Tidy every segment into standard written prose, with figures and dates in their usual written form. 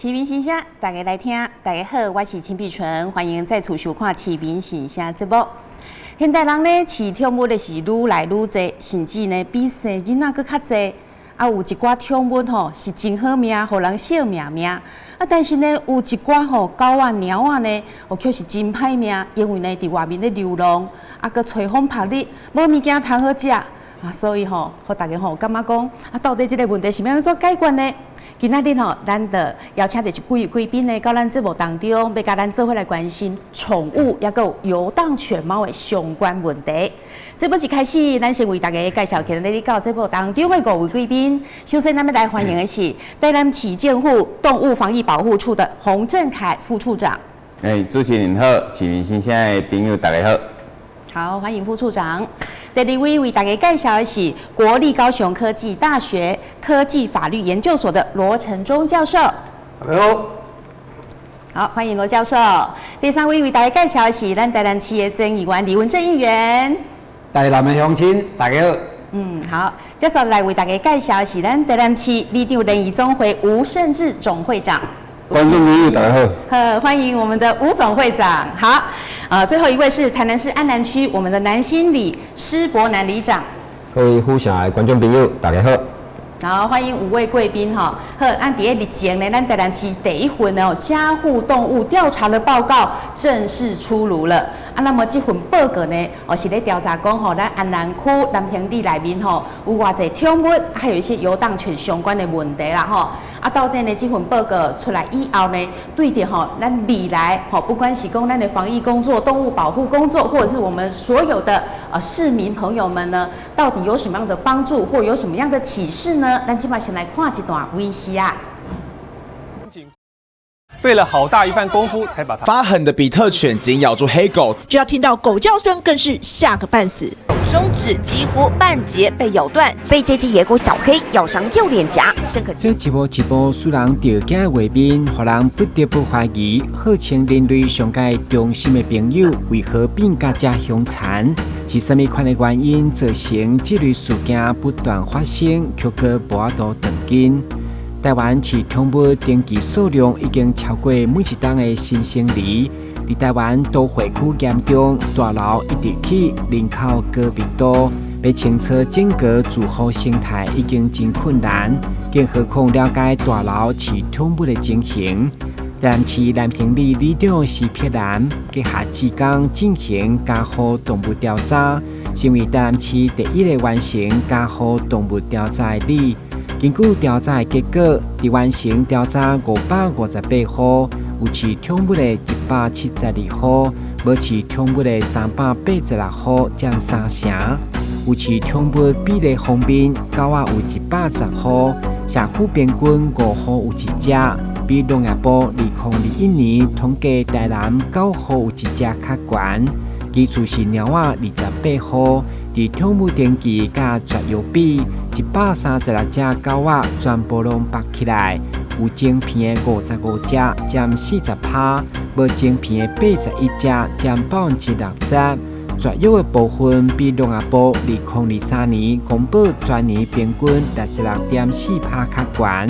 市民心聲，大家來聽。大家好，我是陳碧純，歡迎再次收看《市民心聲》節目。現代人呢，飼寵物的是愈來愈濟，甚至呢比生囡仔閣較濟。啊，有一寡寵物吼是真好命，予人惜命命。啊，但是呢，有一寡吼狗仔、貓仔呢，哦，卻是真歹命，因為呢，佇外面咧流浪，啊，閣吹風曝日，無物件通好食。啊，所以吼，予大家吼感覺講，啊，到底這個問題是欲按怎解決呢？今仔日吼，咱就邀請著一位貴賓呢，到咱節目當中，欲共咱做伙來關心寵物抑閣有遊蕩犬貓的相關問題。節目一開始，咱先為大家介紹起來，來到節目當中的五位貴賓。首先，咱欲來歡迎的是台南市政府動物防疫保護處的洪振凱副處長。欸，主持人好，市民心聲的朋友大家好。好，歡迎副處長。第二位為大家介紹的是國立高雄科技大學科技法律研究所的羅成忠教授。大家好。好，歡迎羅教授。第三位為大家介紹的是咱台南市的前議員李文正議員。台南的鄉親，大家好。好，接下來為大家介紹的是咱台南市里長聯誼總會吳勝志總會長。觀眾朋友大家好。好，歡迎我們的吳總會長。好，最後一位是台南市安南區我們的南新里施伯南里長。各位府城的觀眾朋友，大家好。好，歡迎五位貴賓哈。好，按佇咧日前呢，咱台南市第一份哦家護動物調查的報告正式出爐了。啊，那麼這份報告呢，哦是咧調查講吼，咱安南區南興里內面吼有偌濟寵物，還有一些遊蕩犬相關的問題啦吼。啊，到底呢這份報告出來以後呢，對著吼咱未來吼，不管是講咱的防疫工作、動物保護工作，或者是我們所有的市民朋友們呢，到底有什麼樣的幫助，或有什麼樣的啟示呢？咱這擺先來看一段微視啊。費了好大一番功夫，才把它發狠的比特犬緊咬住黑狗，只要聽到狗叫聲，更是嚇個半死。中指幾乎半截被咬斷，被這隻野狗小黑咬傷右臉頰，深刻。這一幕一幕使人著驚的畫面，予人不得不懷疑，號稱人類上蓋忠心的朋友，為何變甲遮兇殘？是啥物款的原因造成這類事件不斷發生，卻閣無法度斷根？台灣飼寵物登記數量已經超過每一冬的新生兒。佇台灣都會區嚴重，大樓一直起，人口高密度，欲清楚整個住戶生態已經真困難，更何況了解大樓飼寵物的情形。台南市南興里里長施碧蘭轄下志工進行家護動物調查，成為台南市第一个完成家護動物調查的里。根據調查的結果，佇完成調查558戶，有飼寵物的172戶，無飼寵物的386戶，佔三成。有飼寵物比例方面，狗仔有110戶，社區平均5戶有一隻，比農業部2021年統計台南9戶有一隻較懸。其次是貓仔28戶，佇寵物登記佮絕育比，136隻狗仔全部攏縛起來，有晶片的55隻，佔40%；無晶片的81隻，佔60%。絕育的部分比農業部2023年公布全年平均66.4%較懸。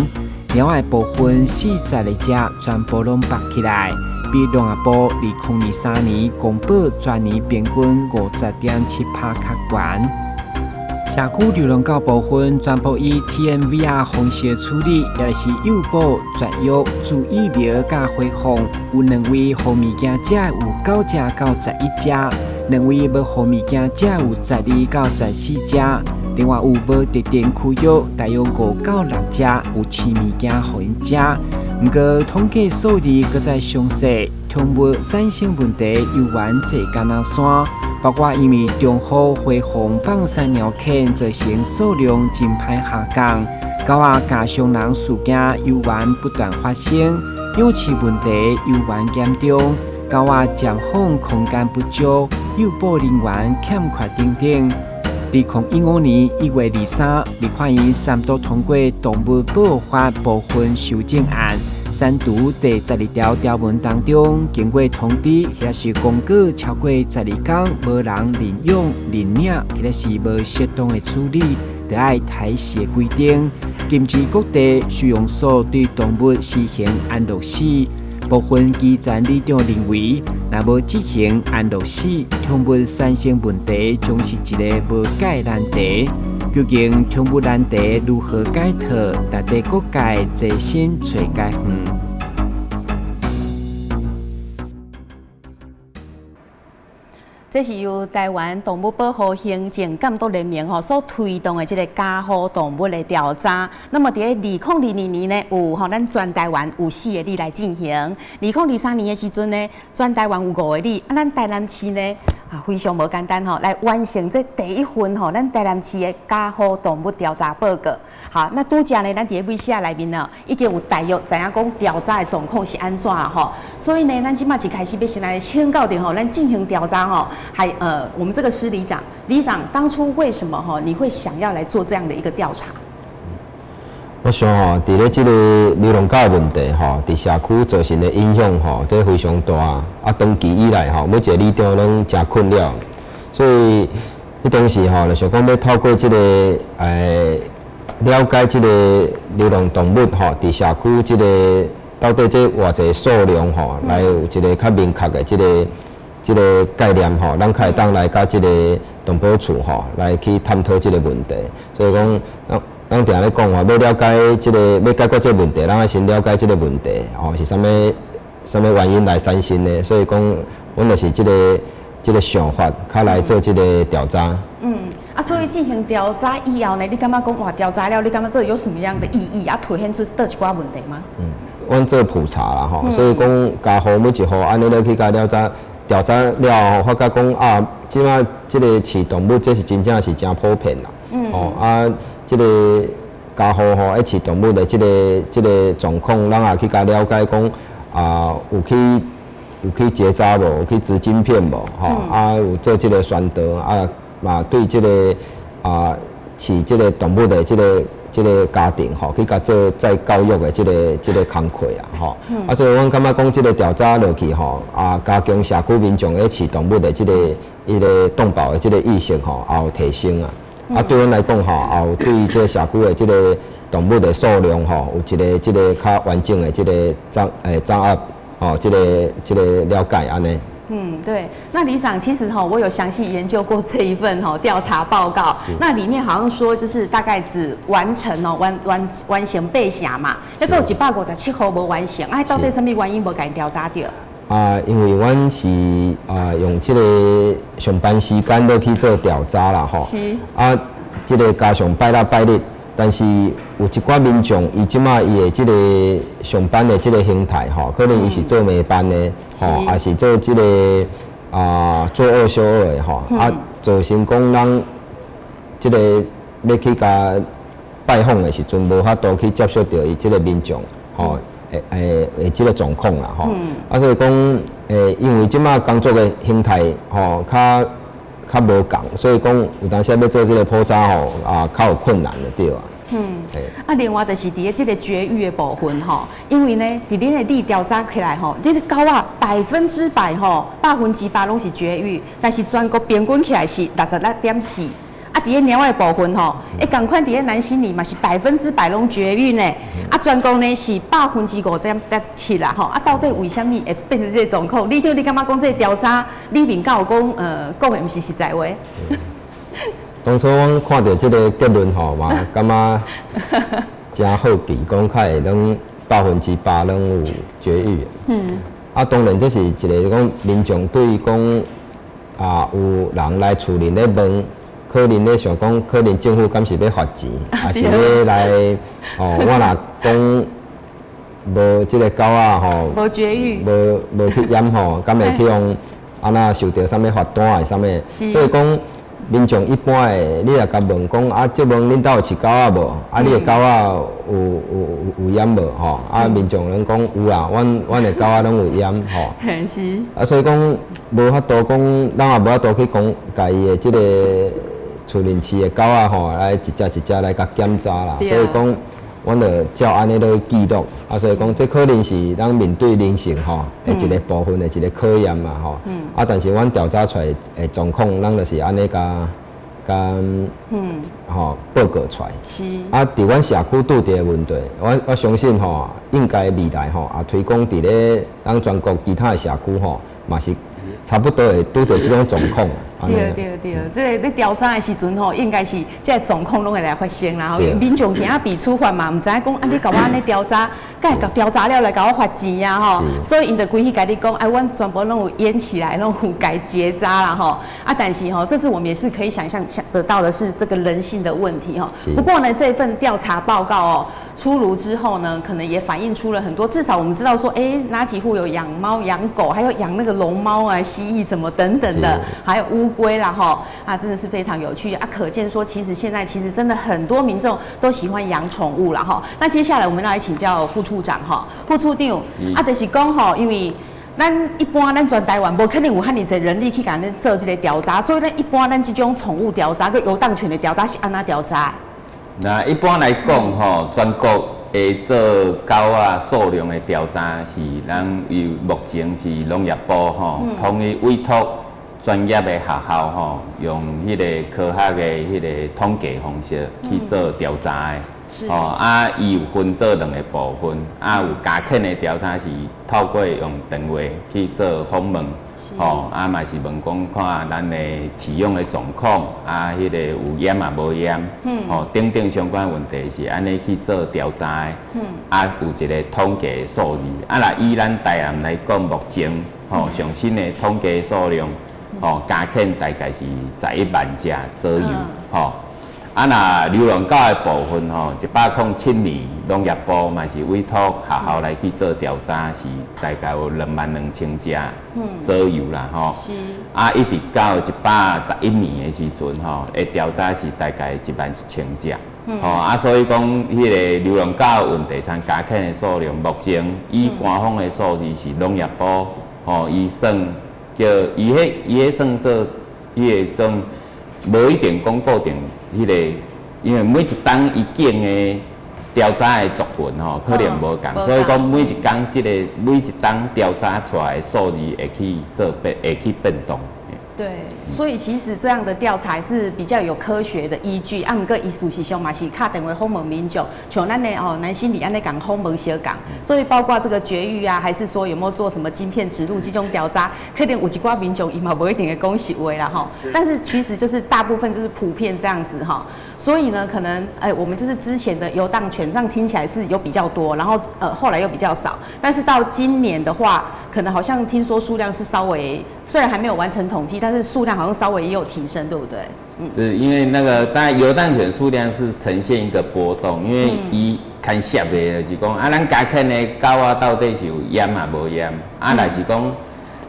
貓仔的部分42隻全部攏縛起來，比農業部2023年公布全年平均50.7%較懸。社區流浪狗部分全部以 TNVR 方式處理，也就是誘捕、絕育、注疫苗佮回放。有兩位予物件食的有9隻到11隻，兩位無予物件食有12到14隻。另外有無特定區域，大約5到6隻有飼物件予𪜶食。毋過統計數字閣再詳細，寵物產生問題猶原濟敢若山，包括因為中雨回放放山貓犬造成數量真歹下降，狗仔咬傷人事件猶原不斷發生，養飼問題猶原嚴重，狗仔暫放空間不足，誘捕人員欠缺等等。2015年1月23，立法院三讀通過《動物保護法》部分修正案，刪除第十二條條文當中，經過通知或是公告超過12工無人認養、認領，或者是無適當的處理，著愛刣死的規定。禁止各地收容所對動物實行安樂死。部分基層里長認為，若無執行安樂死，寵物產生問題將是一個無解難題。究竟寵物難題如何解脫？值得各界齊心揣解方。這是由台灣動物保護行政監督聯盟吼所推動的這個家護動物的調查。那麼佇咧2022年呢，有吼咱全台灣有四個里來進行。2023年的時陣呢，全台灣有五個里。啊，咱台南市呢啊非常無簡單吼，來完成這第一份吼咱台南市的家護動物調查報告。好，那拄才呢，咱佇咧尾寫內面呢，已經有大約知影講調查的狀況是按怎吼。所以呢，咱這馬一開始欲先來請教著吼，咱進行調查吼。還我們這個施里長，里長當初為什麼吼你會想要來做這樣的一個調查？我想吼，佇咧這個流浪狗的問題吼，佇社區造成的影響吼，這非常大。啊，長期以來吼，每一個里長攏誠困擾，所以彼當時吼，就想講欲透過這個了解這個流浪動物吼，佇社區這個到底這偌濟數量吼，來有一個較明確的這個概念吼，咱較會當來佮這個動保處吼來去探討這個問題。所以講，咱定咧講話，欲了解這個，欲解決這個問題，咱愛先了解這個問題吼是啥物啥物原因來產生的。所以講，阮就是這個想法，較來做這個調查。嗯，啊，所以進行調查以後呢，你感覺講哇，調查了，你感覺這有什麼樣的意義？啊，凸顯出佗一寡問題嗎？嗯，阮做普查啦吼，所以講家戶每一戶按呢咧去共了解。調查了後，發覺講啊，這馬這個飼動物，這是真正是誠普遍啦。哦啊，這個家戶吼愛飼動物的這個狀況，咱也去共了解講啊，有去結紮無，有去植晶片無，吼啊，有做這個宣導啊，嘛對這個啊飼這個動物的這個家庭吼，去共做再教育的這個工課啊，吼。啊，所以阮感覺講這個調查落去吼，啊，加強社區民眾咧飼動物的這個伊個動保的這個意識吼，也有提升啊。啊，對阮來講吼，也有對這個社區的這個動物的數量吼，有一個這個較完整的這個掌握吼，這個了解按呢。嗯，對。那里長，其實哈，我有詳細研究過這一份哈調查報告。那裡面好像說，就是大概只完成哦，完成八成嘛，抑閣有157戶無完成。哎，到底啥物原因無共調查著？啊，因為阮是啊用這個上班時間落去做調查啦，吼。是。啊，這個加上拜六拜日，但是有一寡民眾，伊這馬伊的這個上班的這個形態吼，可能伊是做暝班的，吼，也是做這個啊做二休二的吼，啊，造成講咱這個欲去共拜訪的時陣，無法度去接觸著伊這個民眾，吼，會這個狀況啦，吼。啊，所以講，因為這馬工作的形態吼，較無仝，所以講有當時欲做這個普查吼，啊，較有困難的對啊。嗯，啊，另外就是佇咧這個絕育的部分吼，因為呢，佇恁的里調查起來吼，這個狗仔100%吼，100%攏是絕育，但是全國平均起來是66.4。啊，佇咧貓的部分吼，仝款佇咧南新里嘛是100%攏絕育呢。啊，全國呢是5.7%啦吼。啊，到底為啥物會變成這個狀況？里長，你感覺講這個調查裡面敢有講講的毋是實在話？當初阮看著這個結論吼，嘛感覺誠好奇，講較會攏100%攏有絕育。嗯。啊，當然這是一個講民眾對講啊，有人來厝裡咧問，可能咧想講，可能政府敢是欲罰錢，還是欲來哦？我若講無這個狗仔吼，無絕育，無去閹吼，敢會去予按怎受著啥物罰單還是啥物？所以講。民眾一般的，你若共問講啊，這問恁兜有飼狗仔無？啊，你的狗仔有閹無？吼，啊，民眾攏講有啦，阮的狗仔攏有閹吼。是。啊，所以講無法度講，咱也無法度去講，共伊的這個厝裡飼的狗仔吼，來一隻一隻來共檢查啦。所以講，阮就照按呢落去記錄。啊，所以講這可能是咱面對人性吼的一個部分的一個考驗嘛吼。啊，但是阮調查出來的狀況，咱就是按呢共共吼報告出來。啊，佇阮社區拄著的問題，我相信吼，應該未來吼，也推廣佇咧咱全國其他的社區吼，嘛是差不多會拄著這種狀況。對對對，這個咧調查的時陣吼，應該是這個狀況攏會來發生啦。吼，民眾驚被處罰嘛，毋知影講啊，你共我按呢調查，敢會調查了來共我罰錢啊吼。所以𪜶就規氣共你講，哎，阮全部攏有淹起來，攏有共結紮啦吼。啊，但是吼，這是我們也是可以想象想得到的是這個人性的問題吼。不過呢，這份調查報告哦出爐之後呢，可能也反映出了很多，至少我們知道說，哎，哪幾戶有養貓、養狗，還有養那個龍貓啊、蜥蜴怎麼等等的，還有烏龜啦吼，啊，真的是非常有趣啊！可見說，其實現在其實真的很多民眾都喜歡養寵物啦吼。那接下來我們要來請教副處長哈，副處長，啊，就是講吼，因為咱一般咱全台灣無可能有遐爾濟人力去共咱做這個調查，所以咱一般咱這種寵物調查佮遊蕩犬的調查是按怎調查？那一般來講吼，全國會做狗仔數量的調查是咱由目前是農業部吼統一委託專業的學校吼，用彼個科學的彼個統計方式去做調查的。吼啊，伊有分做兩個部分，啊有家犬的調查是透過用電話去做訪問，吼啊嘛是問講看咱的飼養的狀況，啊彼個有閹啊無閹，吼等等相關問題是按呢去做調查的，啊有一個統計數字，啊若以咱台南來講，目前吼上新的統計數量，吼家犬大概是11萬隻左右，吼。啊，若流浪狗的部分吼，107年農業部嘛是委託學校來去做調查，是大概有22,000隻左右啦，吼。啊，一直到111年的時陣吼，的調查是大概11,000隻。吼啊，所以講彼個流浪狗問題，像家犬的數量，目前以官方的數字是農業部吼，伊算叫伊彼伊彼算做伊會算無一定講固定。彼個，因為每一冬伊經的調查的族群吼，可能無仝，所以講每一工這個每一冬調查出來的數字會去做變，會去變動。對，所以其實這樣的調查是比較有科學的依據。啊，毋過伊事實上嘛是敲電話訪問民眾，像咱的哦南新里按呢共訪問相仝，所以包括這個絕育啊，還是說有沒有做什麼晶片植入這種調查，可能有一寡民眾伊嘛無一定會講實話啦吼。但是其實就是大部分就是普遍這樣子哈。所以呢，可能哎，我們就是之前的遊蕩犬，這樣聽起來是有比較多，然後後來又比較少。但是到今年的話，可能好像聽說數量是稍微，雖然還沒有完成統計，但是數量好像稍微也有提升，對不對？嗯，是因為那個，當然遊蕩犬數量是呈現一個波動，因為伊牽涉的就是講啊，咱家犬的狗仔到底是有閹啊無閹？啊，若是講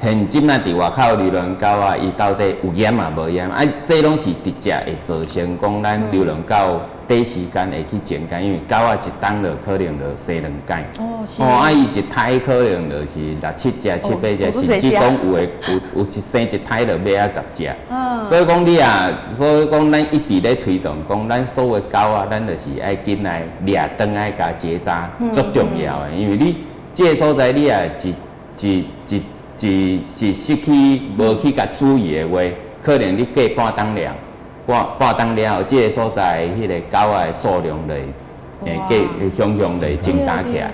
現今啊，佇外口流浪狗仔，伊到底有閹啊無閹？啊，這攏是直接會造成講咱流浪狗短時間會去增加，因為狗仔一冬就可能就生兩擺。哦，是。哦，啊，伊一胎可能就是六七隻、七八隻，甚至講有的有一生一胎就欲啊10隻。所以講你啊，所以講咱一直咧推動，講咱所有狗仔，咱就是愛緊來掠轉來共結紮，足重要的。因為你這個所在你啊一一一。一是失去無去共注意的話，可能你過半冬了，半半冬了後，這個所在彼個狗仔的數量就會，會雄雄就會增加起來。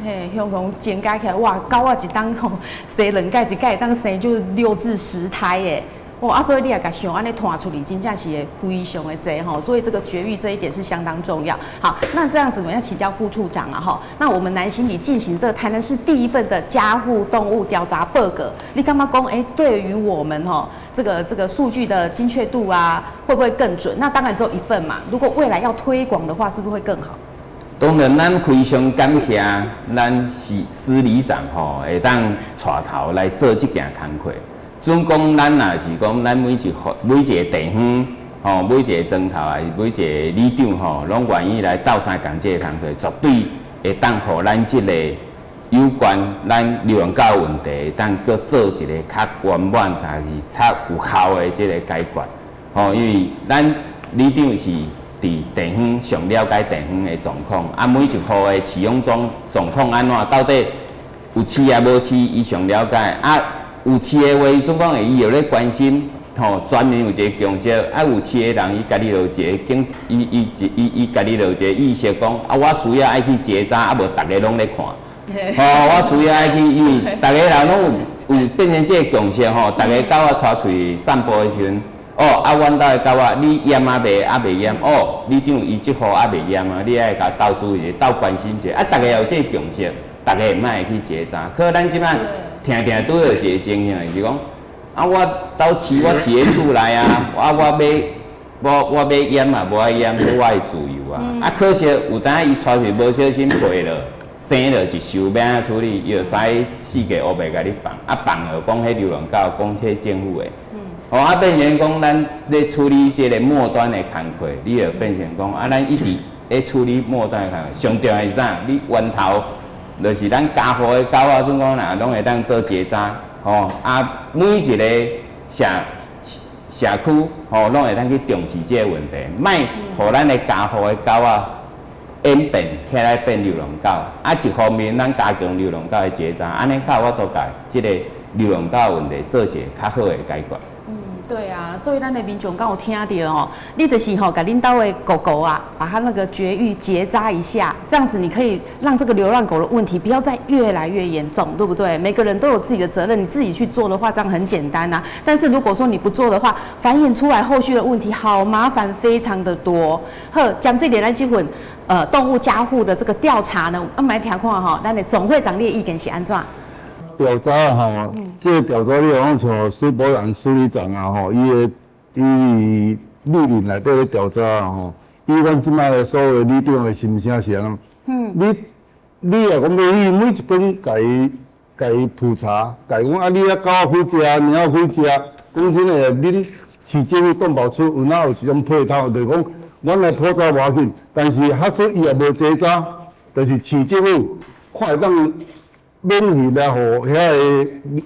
嘿，雄雄增加起來，哇，狗仔一冬吼生兩擺，一擺會當生就6至10胎耶。哇啊，所以你也共想按呢拖出去，真正是會非常的濟吼，所以這個絕育這一點是相當重要。好，那這樣子我們要請教副處長啊吼，那我們南新里進行這個台南市第一份的家戶動物調查報告，你感覺講欸？對於我們吼這個數據的精確度啊，會不會更準？那當然只有一份嘛，如果未來要推廣的話，是不是會更好？當然，咱非常感謝咱是司里長吼，會當帶頭來做這件工課。總講咱若是講，咱每一戶每一個地方，吼，每一個莊頭還是每一個里長吼，攏願意來鬥相共這個工課，絕對會當予咱這個有關咱流浪狗問題，會當閣做一個較圓滿，還是較有效的這個解決。吼，因為咱里長是佇地方上了解地方的狀況，啊，每一戶的飼養狀況按怎，到底有飼抑無飼，伊上了解啊。有飼的話，伊總講會伊有咧關心，吼，全民有一个共識，啊，有飼的人，伊家己就有一个警，伊伊伊伊家己就有一個意識講，啊，我需要愛去結紮，啊，無逐个攏咧看，吼，我需要愛去，因為逐个人攏有變成這個共識吼，逐个狗仔帶出去散步的時陣，哦，啊，阮兜的狗仔，你閹啊袂？啊袂閹，哦，里長伊這戶啊袂閹啊，你愛共鬥注意下，鬥關心一下，啊，逐个有這個共識，逐个毋愛去結紮。可咱這擺定定拄著一個情形，就是講。啊！我兜飼，我飼佇厝內啊！啊！我欲閹嘛，無愛閹，這我的自由啊！啊！可惜有當伊帶去無小心皮落，生落一泅欲按怎處理，伊就使四界烏白共你放，啊放就講彼流浪狗，講彼政府的。哦，啊變成講咱咧處理這个末端的工課，你就變成講啊，咱一直咧處理末端的工課，上重要是啥？你源頭就是咱家戶的狗仔，準講若攏會當做結紮。吼啊！每一个社區吼，攏會當去重視這個問題，莫予咱的家戶的狗仔演變起來變流浪狗。啊，一方面咱加強流浪狗的結紮，按呢較有法度共這个流浪狗的問題做一个較好的解決。對啊，所以咱的民眾敢有聽著吼？你就是吼，共恁兜的狗狗啊，把它那個絕育結紮一下，這樣子你可以讓這個流浪狗的問題不要再越來越嚴重，對不對？每個人都有自己的責任，你自己去做的話，這樣很簡單啊。但是如果說你不做的話，繁衍出來後續的問題好麻煩，非常的多。好，針對咱這份動物家護的這個調查呢，我們來聽看吼，咱的總會長你的意見是按怎？調查吼，這個調查你講像蘇博然署理長啊吼，伊的伊蒞臨內底咧調查啊吼，以阮這擺的所有里長的心聲是按怎？你若講欲去每一工共伊普查，共伊講啊，你遐狗仔幾隻，貓仔幾隻？講真的，恁市政府動保處有哪有一種配套，就是講阮來普查無要緊，但是假使伊也無結紮，就是市政府看會當免費來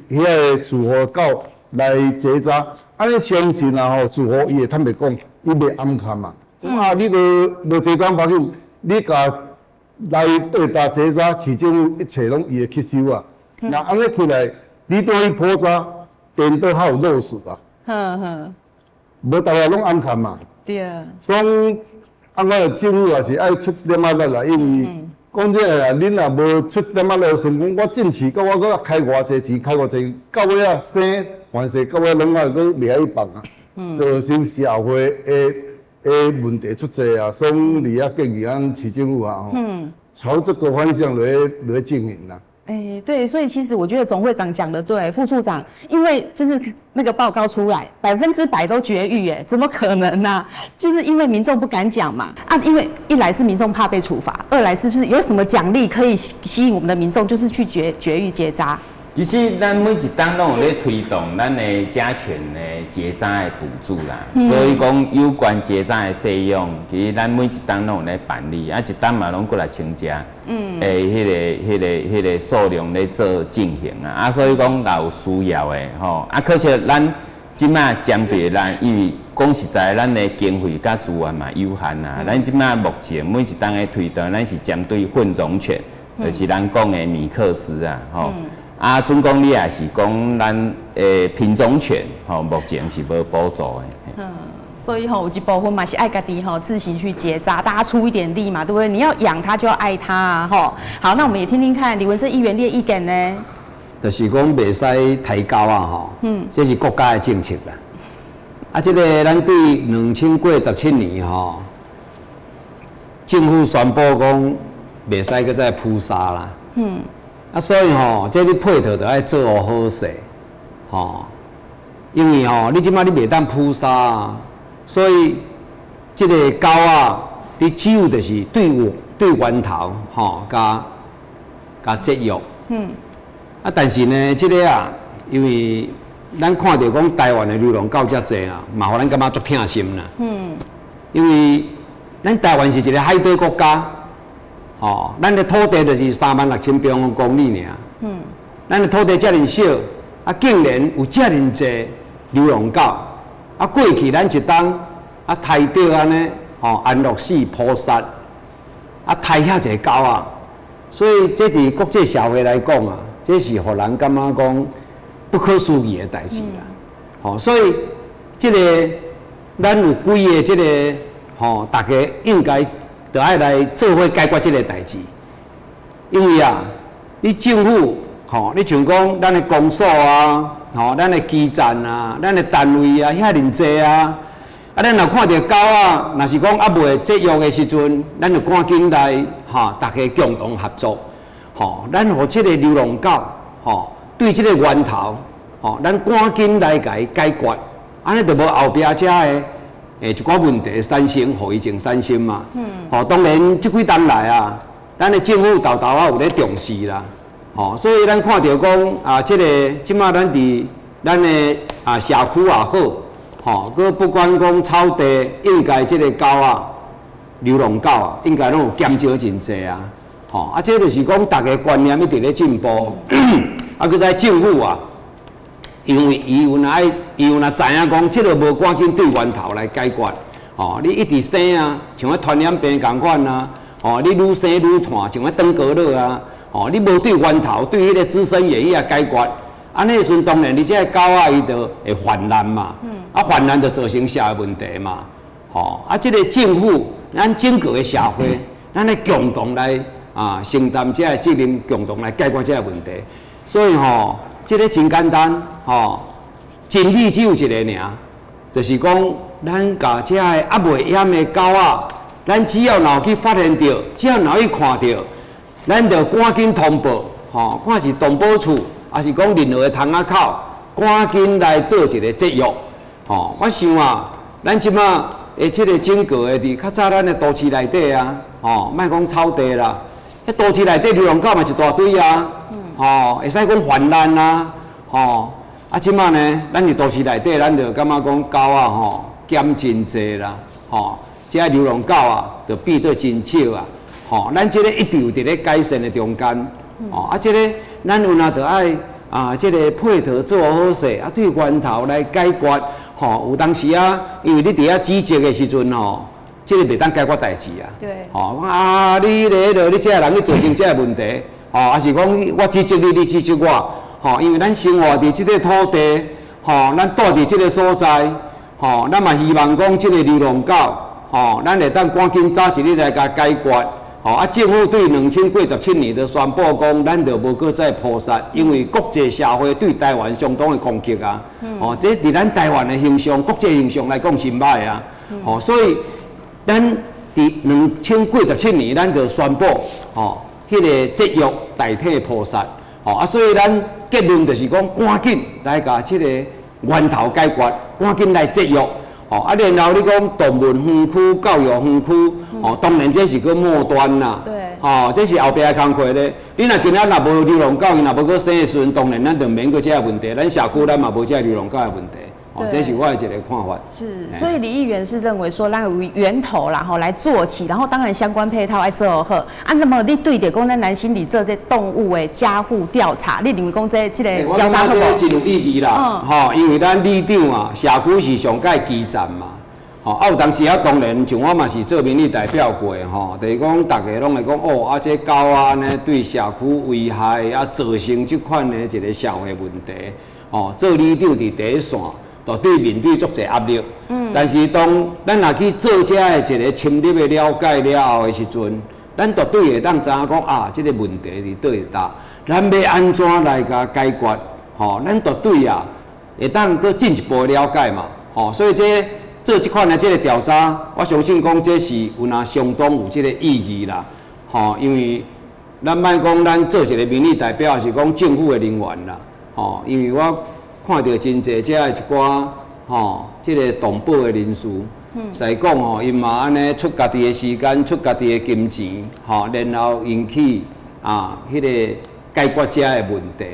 予遐個住戶狗來結紮，按呢相信啊吼，住戶伊會坦白講，伊袂掩藏嘛。啊，你無結紮無要緊，你共來對搭結紮，市政府一切攏伊會吸收啊。若按呢起來，你對伊普查，顛倒較有落實啊。無逐个攏掩藏嘛。所以，啊，我政府也是愛出一點仔力啦，因為講真的啦，恁若無出一點仔力，想講我進飼，到我閣開偌濟錢，開偌濟，到尾仔生還是到尾攏愛閣掠去放啊，造成社會的問題出濟啊。所以佇遐建議咱市政府啊，朝這個方向來進行啦。欸，對，所以其實我覺得總會長講的對，副處長，因為就是那個報告出來，100%都絕育，哎，怎麼可能呢？就是因為民眾不敢講嘛，啊，因為一來是民眾怕被處罰，二來是不是有什麼獎勵可以吸引我們的民眾，就是去絕育結紮？其實咱每一冬攏有咧推動咱的家犬的結紮的補助啦，所以講有關結紮的費用，其實咱每一冬攏有咧辦理，啊一冬嘛攏幾若千隻，彼個數量咧做進行啊，啊所以講若有需要的吼，啊可惜咱這擺針對咱，因為講實在，咱的經費佮資源嘛有限啊，咱這擺目前每一冬的推動，咱是針對混種犬，就是咱講的米克斯啊，吼。啊，準講你也是講咱品種犬吼，目前是無補助的。所以吼，有一部分嘛是愛家己吼自行去結紮，大家出一點力嘛，對不對？你要養它就要愛它啊，吼。好，那我們也聽聽看李文正議員的意見呢。就是講袂使刣狗仔吼，這是國家的政策啦。啊，這个咱對2017年吼，政府宣布講袂使閣再撲殺啦。啊，所以吼，這你配套就愛做好勢，吼，因為吼，你這擺你袂當撲殺啊，所以這个狗仔，你只有就是對源頭吼，共節約。啊，但是呢，這个啊，因為咱看著講台灣的流浪狗遮濟啊，嘛予咱感覺足疼心啦。因為咱台灣是一个海島國家。吼，咱的土地就是36,000平方公里爾。咱的土地遮爾少，啊，竟然有遮爾濟流浪狗。啊，過去咱一冬啊，刣著按呢，吼，安樂死撲殺，啊，刣遐濟狗仔，所以這佇國際社會來講啊，這是予人感覺講不可思議的代誌啦。吼，所以這个咱有幾个這个吼，大家應該著愛來做伙解決這个代誌。因為啊，你政府吼，你像講咱的公所啊，吼，咱的基站啊，咱的單位啊，遐爾濟啊，啊，咱若看著狗仔，若是講猶未節育的時陣，咱就趕緊來吼，大家共同合作，吼，咱予這个流浪狗，吼，對這个源頭，吼，咱趕緊來共伊解決，按呢就無後壁遮的一寡問題產生，予伊種產生嘛。吼，當然這幾冬來啊，咱的政府沓沓仔有咧重視啦，吼，所以咱看著講啊，這个這馬咱佇咱的啊社區也好，吼，閣不管講草地，應該這个狗仔，流浪狗啊，應該攏有減少真濟啊，吼，啊，這就是講大家觀念一直咧進步，啊，閣再政府啊，因為伊有若愛，伊有若知影講，這个無趕緊對源頭來解決，吼，你一直生啊，像彼傳染病仝款啊，吼，你愈生愈湠，像彼登革熱啊，吼，你無對源頭對彼个孳生源遐解決，按呢時陣當然你這个狗仔伊就會泛濫嘛，啊泛濫就造成社會問題嘛，吼，啊這个政府，咱整個的社會，咱來共同來啊承擔這个責任，共同來解決這个問題。所以吼，這个真簡單，吼，真理只有一个爾，就是講咱共這个猶未閹的狗仔，咱只要若有去發現著，只要若去看著，咱就趕緊通報，吼，看是動保處，抑是講任何的窗仔口，趕緊來做一个節育，吼。我想啊，咱這馬的這个整個的佇較早咱的都市內底啊，吼，莫講草地啦，彼都市內底流浪狗嘛一大堆啊，吼，會使講泛濫啊，吼。啊，這馬呢，咱佇都市內底，咱就感覺講狗仔吼減真濟啦，吼，這流浪狗啊，就變做真少啊，吼，咱這个一直有佇咧改善的中間，吼，啊，這个咱有若著愛啊，這个配套做好勢，啊，對源頭來解決，吼，有當時啊，因為你佇遐指責的時陣吼，這个袂當解決代誌啊，吼，啊，你咧彼落，你這个人去造成這个問題，吼，抑是講我指責你，你指責我，吼，因為咱生活佇這個土地，吼，咱住佇這個所在，吼，咱嘛希望講這個流浪狗，吼，咱會當趕緊早一日來共解決，吼，啊，政府對2017年就宣布講，咱就無閣再撲殺，因為國際社會對台灣相當的攻擊啊，吼，這佇咱台灣的形象、國際形象來講真歹啊，吼，所以咱佇2017年，咱就宣布，吼，彼个節育代替撲殺，吼，啊，所以咱結論就是講，趕緊來共這個源頭解決，趕緊來節育，吼，啊，然後你講動物園區、教育園區，吼，當然這是閣末端啦，吼，這是後壁的工課咧。你若今仔若無流浪狗，伊若無閣生的時陣，當然咱就免閣這个問題，咱社區咱嘛無這个流浪狗的問題。哦，這是我的一個看法。是，所以李議員是認為說，咱由源頭啦，吼來做起，然後當然相關配套愛做好。啊，那麼你對著講咱南新里做這動物的家戶調查，你認為講這個調查好無？我感覺這真有意義啦，吼，因為咱里長啊，社區是上蓋基層嘛，吼，啊有當時啊，當然像我嘛是做民意代表過，吼，就是講大家攏會講哦，啊這狗仔呢對社區危害，啊造成這款的一個社會問題，吼，做里長佇第一線。就對面對足濟壓力，但是當咱若去做這个一個深入的了解了後的時陣，咱絕對會當知影講啊，這個問題佇佗一搭，咱欲按怎來共解決？吼，咱絕對啊會當閣進一步的了解嘛，吼，所以這做這款的這個調查，我相信講這是有若相當有這個意義啦，吼，因為咱莫講咱做一個民意代表，是講政府的人員啦，吼，因為我看著真濟遮的一寡吼，這个動保的人士，實講吼，𪜶嘛按呢出家己的時間，出家己的金錢，吼，然後𪜶去啊，彼个解決遮的問題，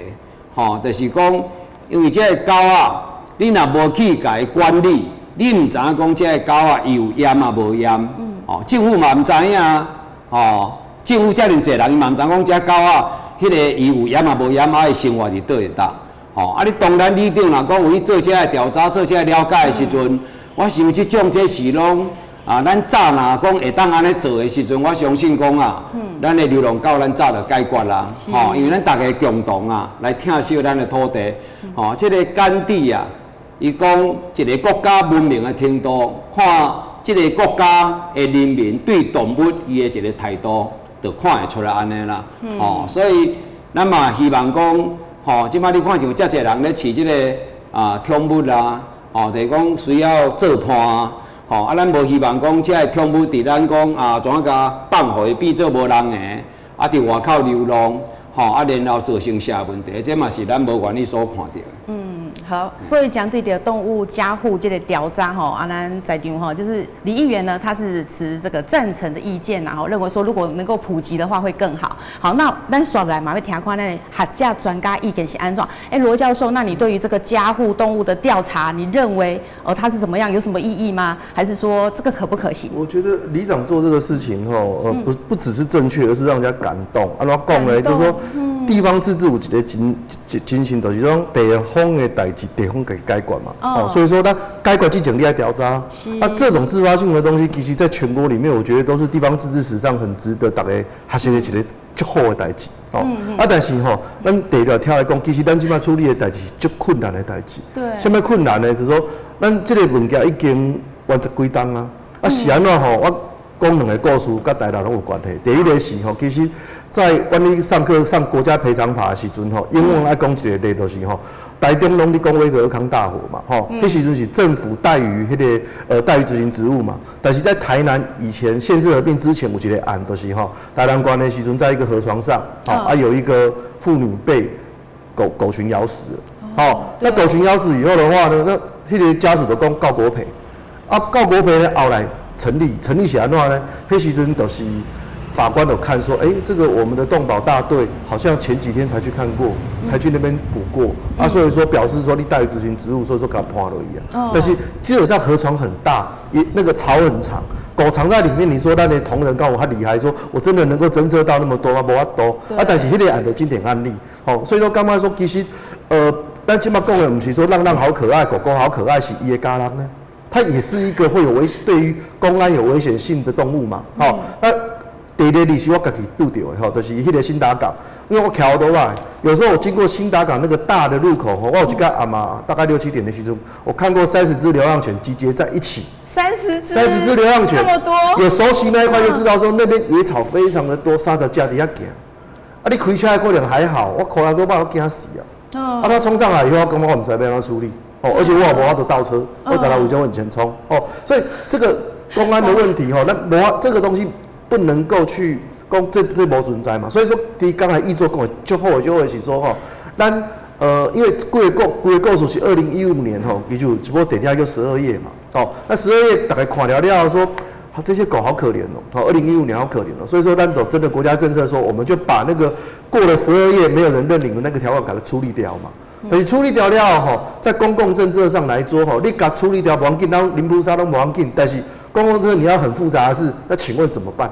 吼，就是講，因為這个狗仔，你若無去共伊管理，你毋知影講這个狗仔伊有閹抑無閹，吼，政府嘛毋知影，吼，政府遮爾濟人，伊嘛毋知講這狗仔，彼个伊有閹抑無閹，啊，伊生活佇佗一搭。吼，啊！你當然里長若講有去做這个調查、做這个了解的時陣，我想這種這是攏啊，咱早若講會當按呢做的時陣，我相信講啊，咱的流浪狗咱早就解決啦。吼，因為咱大家共同啊來疼惜咱的土地。吼，這个耕地啊，伊講一个國家文明的程度，看這个國家的人民對動物伊的一个態度，就看會出來按呢啦。哦，所以咱嘛希望講，吼，這擺你看像遮濟人咧飼這个啊寵物啦，吼，就是講需要做伴啊，吼，啊，咱無希望講這个寵物佇咱講啊，怎啊共放予伊變做無人的，啊，佇外口流浪，吼，啊，然後造成社會問題，這嘛是咱無願意所看著的。嗯，好，所以講對著動物家護這个調查吼，啊，咱在場吼，就是李議員呢，他是持這個贊成的意見，然後認為說如果能夠普及的話會更好。好，那咱紲來嘛欲聽看咱學者專家意見是按怎？欸，羅教授，那你對於這個家護動物的調查，你認為哦，它是怎麼樣？有什麼意義嗎？還是說這個可不可行？我覺得里長做這個事情吼，不只是正確，而是讓人家感動。按怎講咧？就是說地方自治有一个精精神，就是講地方的代誌，地方給解決嘛。哦，所以說，他解決之前你愛調查。啊，這種自發性的東西，其實在全國裡面，我覺得都是地方自治史上很值得大家學習的一个足好的代誌。哦，啊，但是吼，咱第二跳來講，其實咱這擺處理的代誌是足困難的代誌。啥物困難呢？就是說，咱這个物件已經冤十幾冬啊。啊，是按怎吼？我講兩个故事，佮台南攏有關係。第一个是吼，其實在阮咧上課上國家賠償法的時陣吼，永遠愛講一个例，就是吼，台中攏咧講威爾康大火嘛，吼，彼時陣是政府怠於彼个怠於執行職務嘛。但是在台南以前縣市合併之前，有一个案，就是吼，台南縣的時陣，在一個河床上，吼，啊有一個婦女被狗狗群咬死了，吼，那狗群咬死以後的話呢，那彼个家屬就講告國賠，啊告國賠呢，後來成立，成立是按怎呢？彼時陣就是法官有看說，欸，這個我們的動保大隊好像前幾天才去看過，才去那邊捕過，啊，所以說表示說你怠於執行職務，所以說給他判落去啊。但是基本上河床很大，也那個草很長，狗藏在裡面，你說咱的同仁跟我較厲害，說我真的能夠偵測到那麼多嗎？無法度。啊，但是彼个案就經典案例，吼，所以說感覺說其實，咱這擺講的毋是說浪浪好可愛，狗狗好可愛，是伊的家人呢。它也是一個會有危，對於公安有危險性的動物嘛，吼，那第二例是我家己拄著的吼，就是彼个興達港，因為我徛倒來，有時候我經過興達港那個大的路口吼，我有一個阿嬤，大概六七點的時陣，我看過30隻流浪犬集結在一起，三十隻，30隻流浪犬，這麼多，有熟悉那一塊就知道說那邊野草非常的多，30隻佇遐行，啊，你開車可能還好，我開多擺我驚死啊，啊，他衝上來以後，我感覺我毋知欲按怎處理。哦，而且我也無法度倒車，我當然有就往前衝哦，所以這個公安的問題吼，那無這個東西不能夠去講這無存在嘛，所以說，佇剛才議座講的足好的就會是說吼，咱因為規个規个故事是2015年吼，其實有一部電影叫《十二夜》嘛，哦，那十二夜大家看了了後說，啊，這些狗好可憐哦，好，2015年好可憐哦，所以說咱就真的國家政策說，我們就把那個過了十二夜沒有人認領的那個條款給它處理掉嘛。但是處理掉了後，在公共政策上來說吼，你共處理掉無要緊，咱零撲殺攏無要緊。但是公共政策你要很複雜的是，那請問怎麼辦？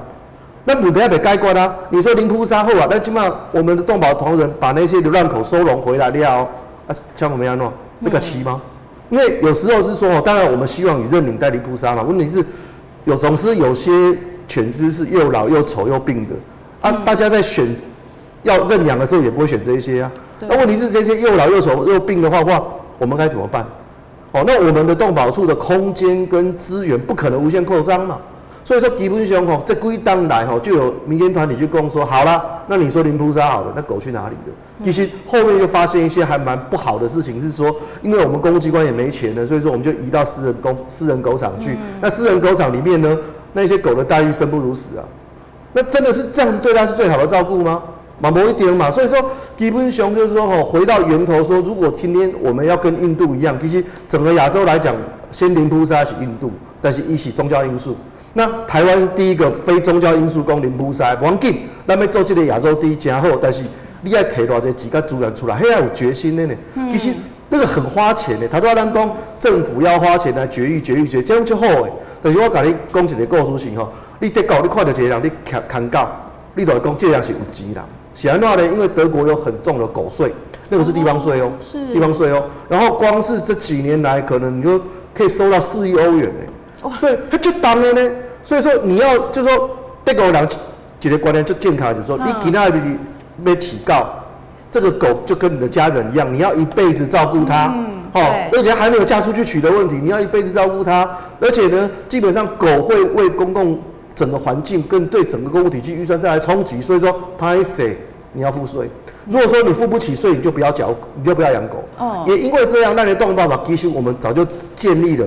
那問題還袂解決啊！你說零撲殺好啊，那起碼我們的動保同仁把那些流浪狗收容回來了，啊，像我們按怎，欲共飼嗎？因為有時候是說，當然我們希望你認領在零撲殺嘛。問題是，有總是有些犬隻是又老又醜又病的啊，大家在選要認養的時候也不會選這一些啊。那問題是這些又老又醜又病的話，我們該怎麼辦？哦，那我們的動保處的空間跟資源不可能無限擴張嘛。所以說基本上吼，這幾冬來吼，就有民間團體去講說，好啦，那你說零撲殺好了，那狗去哪裡了？其實後面就發現一些還蠻不好的事情，是說，因為我們公務機關也沒錢了，所以說我們就移到私人狗場去。那私人狗場裡面呢，那些狗的待遇生不如死啊。那真的是這樣子對它是最好的照顧嗎？嘛無一定嘛，所以說基本上就是說吼，回到源頭說，如果今天我們要跟印度一樣，其實整個亞洲來講，先零撲殺是印度，但是伊是宗教因素。那台灣是第一個非宗教因素講零撲殺，無要緊，咱欲做這個亞洲第一誠好，但是你愛提偌濟錢佮資源出來，彼愛有決心的呢。其實那個很花錢的，頭拄仔咱講政府要花錢來絕育、絕育、絕育，這樣就好的。但是我共你講一個故事是吼，你德國你看著一個人咧牽牽狗，你就會講這個人是有錢人。是按怎呢？因為德國有很重的狗稅，那個是地方稅哦，地方稅哦。然後光是這幾年來，可能你就可以收到4億歐元呢。所以彼足重的呢。所以說你要就是說德國人一個觀念足正確，就是說你今仔日欲飼狗，這個狗就跟你的家人一樣，你要一輩子照顧它。哦，而且还没有嫁出去娶的问题，你要一辈子照顾它。而且呢，基本上狗会为公共整个环境跟对整个公共体系预算带来冲击，所以说歹势你要付税。如果说你付不起税，你就不要缴，你就不要养狗。也因为这样，咱的动保法其实我们早就建立了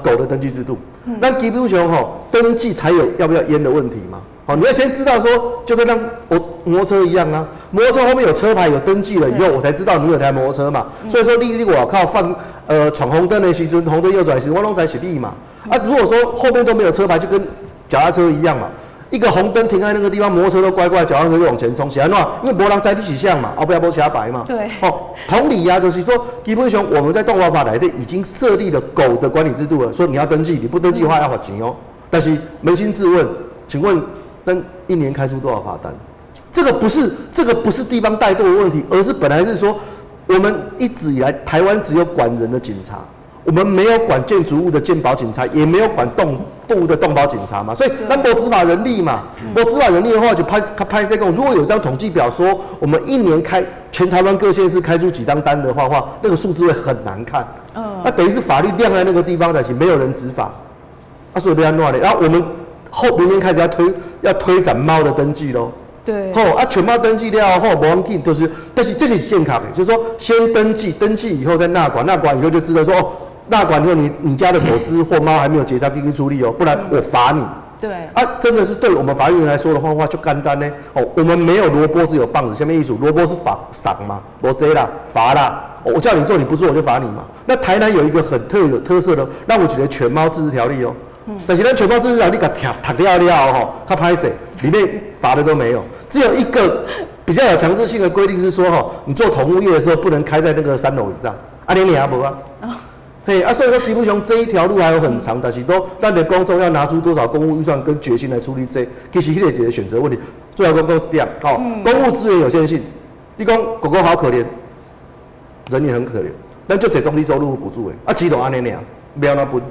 狗的登记制度。那基本上吼，登记才有要不要淹的问题嘛。好，你要先知道说，就跟那我摩托车一样啊，摩托车后面有车牌有登记了以后，我才知道你有台摩托车嘛。所以说你外口放闯红灯的时阵，红灯右转时，我拢知是你嘛。啊，如果说后面都没有车牌，就跟脚踏车一样嘛，一个红灯停在那个地方，摩托车都乖乖，脚踏车就往前冲，是按怎？因为无人知你是啥嘛，后壁无车牌嘛。哦，同理啊，就是说，基本上我们在动保法内底已经设立了狗的管理制度了，说你要登记，你不登记的话要罚钱哦。但是扪心自问，请问，那一年开出多少罚单？这个不是地方怠惰的问题，而是本来是说，我们一直以来台湾只有管人的警察，我们没有管建筑物的健保警察，也没有管动物的动保警察嘛，所以咱无执法人力嘛，无执法人力的话就歹歹势讲，如果有张统计表说我们一年开全台湾各县市开出几张单的话，那个数字会很难看。那等于是法律晾在那个地方，但是没有人执法，啊，所以欲按怎咧？然后我们后明年开始要推展猫的登记喽。好啊，犬猫登记了后，无要紧，就是，但是这是健康的，就是说先登记，登记以后再纳管，纳管以后就知道说哦，纳管以后你家的狗只或猫还没有结扎，赶紧处理哦，不然我罚你。啊，真的是对我们法律人来说的话就简单呢。哦，我们没有萝卜，只有棒子。啥物意思，萝卜是罚赏嘛，无这啦，罚啦。我叫你做你不做，我就罚你嘛。那台南有一个很特有特色的，让我觉得犬猫自治条例哦。但是咱犬猫自治条例，你共读读了了吼，较歹势，里面罚的都没有，只有一个比较有强制性的规定是说吼，你做宠物业的时候不能开在那个3楼以上，啊，你尔无啊？嘿啊，所以说基本上这一条路还有很长，但是都咱的公众要拿出多少公务预算跟决心来处理这，其实彼个是一个选择问题。最后讲讲一点，吼，公务资源有限性，你讲狗狗好可怜，人也很可怜，咱就这中低收入补助的，啊，钱就按呢尔，欲按怎分？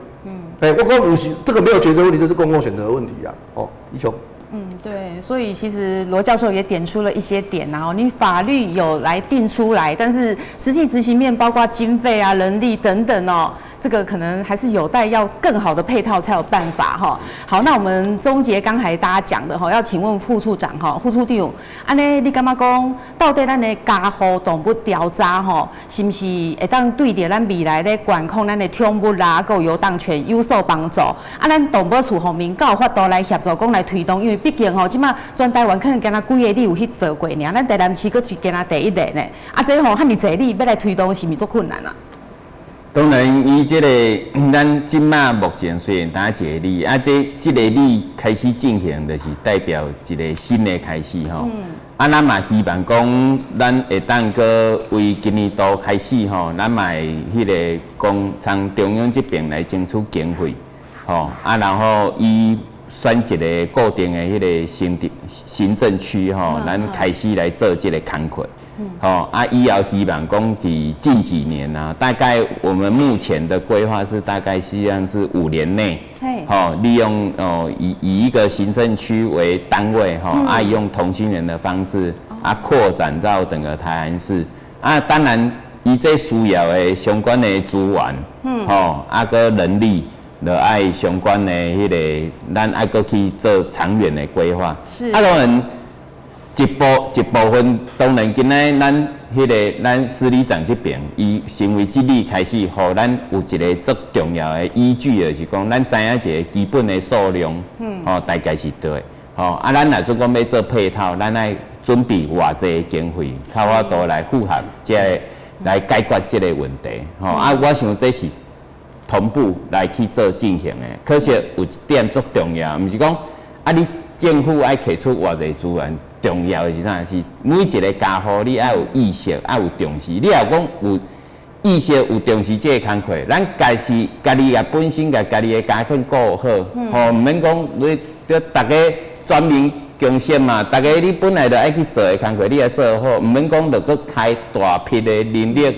哎，我讲毋是这个没有抉择问题，这是公共选择的问题啊。哦，以上。嗯，对，所以其实罗教授也点出了一些点，然后你法律有来定出来，但是实际执行面包括经费啊、人力等等哦，这个可能还是有待要更好的配套才有办法哈。好，那我们终结刚才大家讲的哈，要请问副处长哈，副处长，按呢你感觉讲到底咱的家户动物调查吼，是毋是会当对著咱未来咧管控咱的宠物啦、阁有游荡犬有所帮助？啊，咱动保处方面敢有法度来协助讲来推动？因为毕竟吼，这马全台湾可能干焦几个里有去做过尔，咱台南市阁是干焦第一个呢。啊，这吼遐尔济里欲来推动，是毋是足困难啊？当然，伊这个咱这马目前虽然焦一个里，啊，这个里开始进行，就是代表一个新的开始吼。啊，咱嘛希望讲，咱会当阁为今年度开始吼，咱嘛会彼个讲从中央这边来争取经费，吼啊，然后伊选一个固定的彼个行政区吼，咱开始来做这个工课。吼啊，以后希望讲伫近几年啊，大概我们目前的规划是大概希望是5年内，吼，利用哦以一个行政区为单位，吼啊，用同心圆的方式啊扩展到整个台南市啊，当然伊这需要的相关的资源，吼啊阁人力，就爱相关的彼个，咱爱阁去做长远的规划。啊，当然。一部分，当然今仔咱彼个咱司里长这边，伊成为这里开始，予咱有一个足重要的依据，就是讲咱知影一个基本的数量，吼，大概是对，吼，啊，咱若做讲欲做配套，咱爱准备偌济经费，才有法度来符合这个来解决这个问题，吼，啊，我想这是同步来去做进行的。可是有一点足重要，毋是讲啊，你政府爱提出偌济资源。重要的是啥？是每一个家户你爱有意识，爱有重视。你若讲有意识、有重视这个工课，咱家是家己也本身共家己的家境顾好，吼，毋免讲你著逐家全民共识嘛。逐家你本来就爱去做的工课，你爱做好，毋免讲著阁开大批的人力，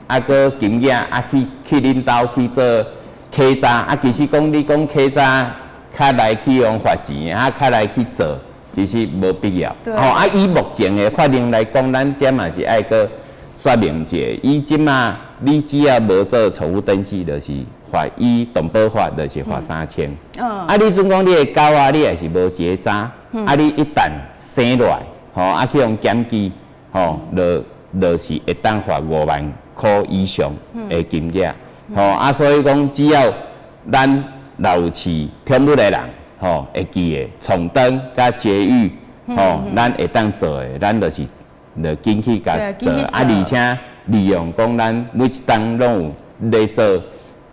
啊，阁金额啊去去恁兜去做稽查，啊，其实讲你讲稽查，较来去用罚钱，啊，较来去做。其实无必要。吼啊，以目前的法令来讲，咱遮嘛是爱阁说明一下。以这马你只要無做寵物登記，就是罰依動保法，就是罰3000。啊，你準講你的狗仔，你也是無結紮，啊，你一旦生落來，吼，啊去予檢舉，吼，就是會當罰5萬箍以上的金額。吼，啊，所以講只要咱若有飼寵物的人，吼，會記得重登佮絕育，吼，咱會當做的，咱就是就緊去共做，啊，而且利用講咱每一冬攏有咧做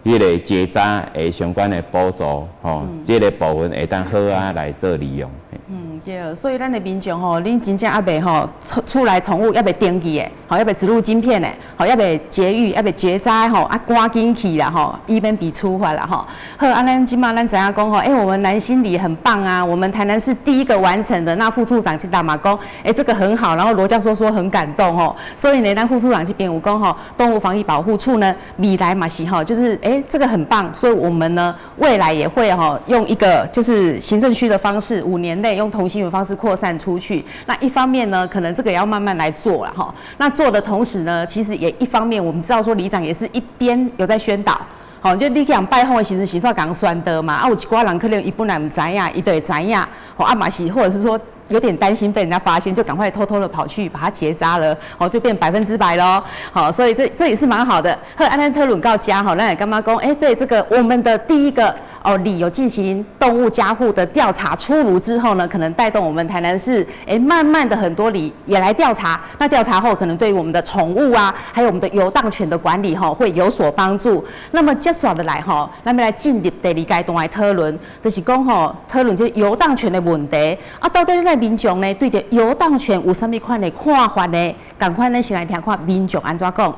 彼個結紮的相關的補助，吼，這個部分會當好啊來做利用。嗯，對，所以咱的民眾吼，恁真正猶未吼厝內寵物猶未登記的，吼，猶未植入晶片的，吼，猶未絕育、猶未結紮吼，啊，趕緊去啦吼，以免被處罰啦吼。好，啊，咱這馬咱知影講吼，欸，我們南新里很棒啊，我們台南市第一個完成的。那副處長去大馬講，欸，這個很好，然後羅教授說很感動吼，所以呢，咱副處長這邊有講吼，動物防疫保護處呢，未來嘛是吼，就是欸，這個很棒，所以我們呢未來也會吼用一個就是行政區的方式，5年內用同心圓方式擴散出去。那一方面呢，可能這個也要慢慢來做了哈。那做的同時呢，其實也一方面我們知道說，里長也是一邊有在宣導。吼，就你去人拜訪的時陣，是煞共宣導嘛。啊，有一寡人可能伊本來毋知影，伊就會知影。吼，啊嘛是，或者是說有點擔心被人家發現，就趕快偷偷的跑去把它結紮了，哦，就變100%咯。好，所以這也是蠻好的。好，按呢討論到遮吼，咱會感覺講，欸，對這個我們的第一個哦，里有進行動物家護的調查出爐之後呢，可能帶動我們台南市，欸，慢慢的很多里也來調查。那調查後，可能對於我們的寵物啊，還有我們的遊蕩犬的管理，吼，會有所幫助。那麼接下來吼，咱欲來進入第二階段的討論，就是講吼，討論這遊蕩犬的問題。啊，到底咱民眾呢，對著遊蕩犬有啥物款的看法呢？仝款，咱先來聽看民眾按怎講。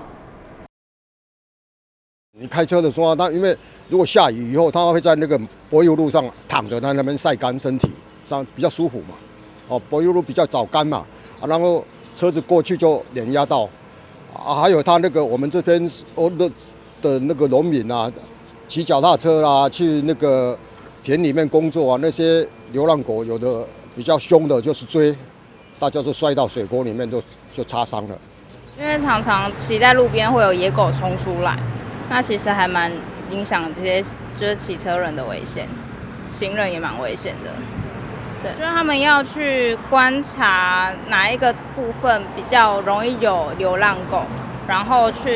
你開車的時候，它因為如果下雨以後，它會在那個柏油路上躺着，在那邊曬乾身體，上比較舒服嘛。哦，柏油路比較早乾嘛，啊，然後車子過去就碾壓到。啊，還有他那個我們這邊哦的那個農民啊，騎腳踏車啊，去那個田裡面工作啊，那些流浪狗有的比較兇的，就是追，大家就摔到水溝裡面就擦傷了。因為常常騎在路邊會有野狗衝出來。那其實還蠻影響這些就是騎車人的危險，行人也蠻危險的。對，就是他們要去觀察哪一個部分比較容易有流浪狗，然後去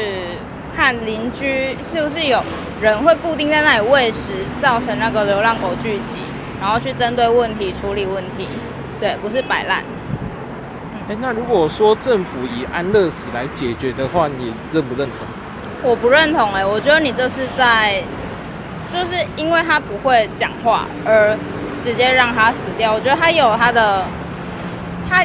看鄰居是不是有人會固定在那裡餵食，造成那個流浪狗聚集，然後去針對問題處理問題。對，不是擺爛。欸，那如果說政府以安樂死來解決的話，你認不認同？我不認同欸，我覺得你這是在，就是因為他不會講話而直接讓他死掉。我覺得他有他的，他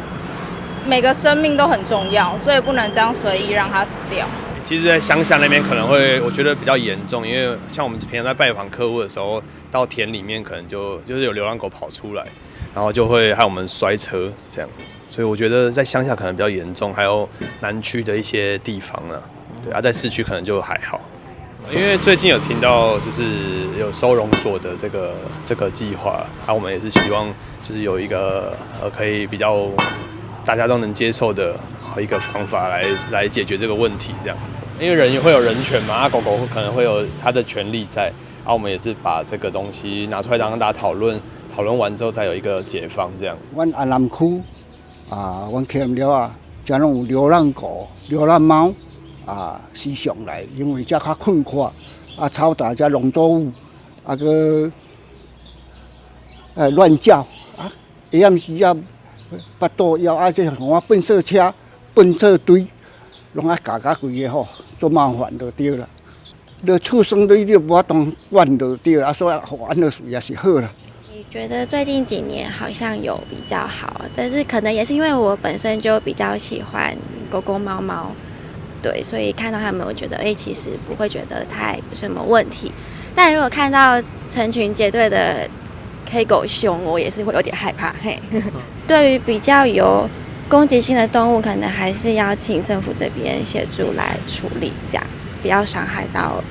每個生命都很重要，所以不能這樣隨意讓他死掉。其實，在鄉下那邊可能會，我覺得比較嚴重，因為像我們平常在拜訪客戶的時候，到田裡面可能就是有流浪狗跑出來，然後就會害我們摔車這樣。所以我覺得在鄉下可能比較嚴重，還有南區的一些地方啊。對啊，在市區可能就還好，因為最近有聽到就是有收容所的這個計劃，啊，我們也是希望就是有一個可以比較大家都能接受的一個方法來解決這個問題，這樣，因為人會有人權嘛，啊，狗狗可能會有它的權利在，啊，我們也是把這個東西拿出來讓大家討論，討論完之後再有一個解方，這樣。阮安南區啊，阮溪南了啊，遮攏有流浪狗、流浪貓。啊，時常來，因為遮較寬闊，啊，吵雜遮農作物，啊，閣亂叫，啊，下暗時啊，腹肚枵啊，這互我糞埽車、糞埽堆，攏愛咬甲規个吼，足麻煩就對啦。你畜生你就無法度管就對，啊，所以予安樂死也是好啦。你覺得最近幾年好像有比較好，但是可能也是因為我本身就比較喜歡狗狗、貓貓。對，所以看到他們，我覺得，欸，其實不會覺得太有什麼問題。但如果看到成群結隊的黑狗熊，我也是會有點害怕。嘿，對於比較有攻擊性的動物，可能還是要請政府這邊協助來處理，這樣不要傷害到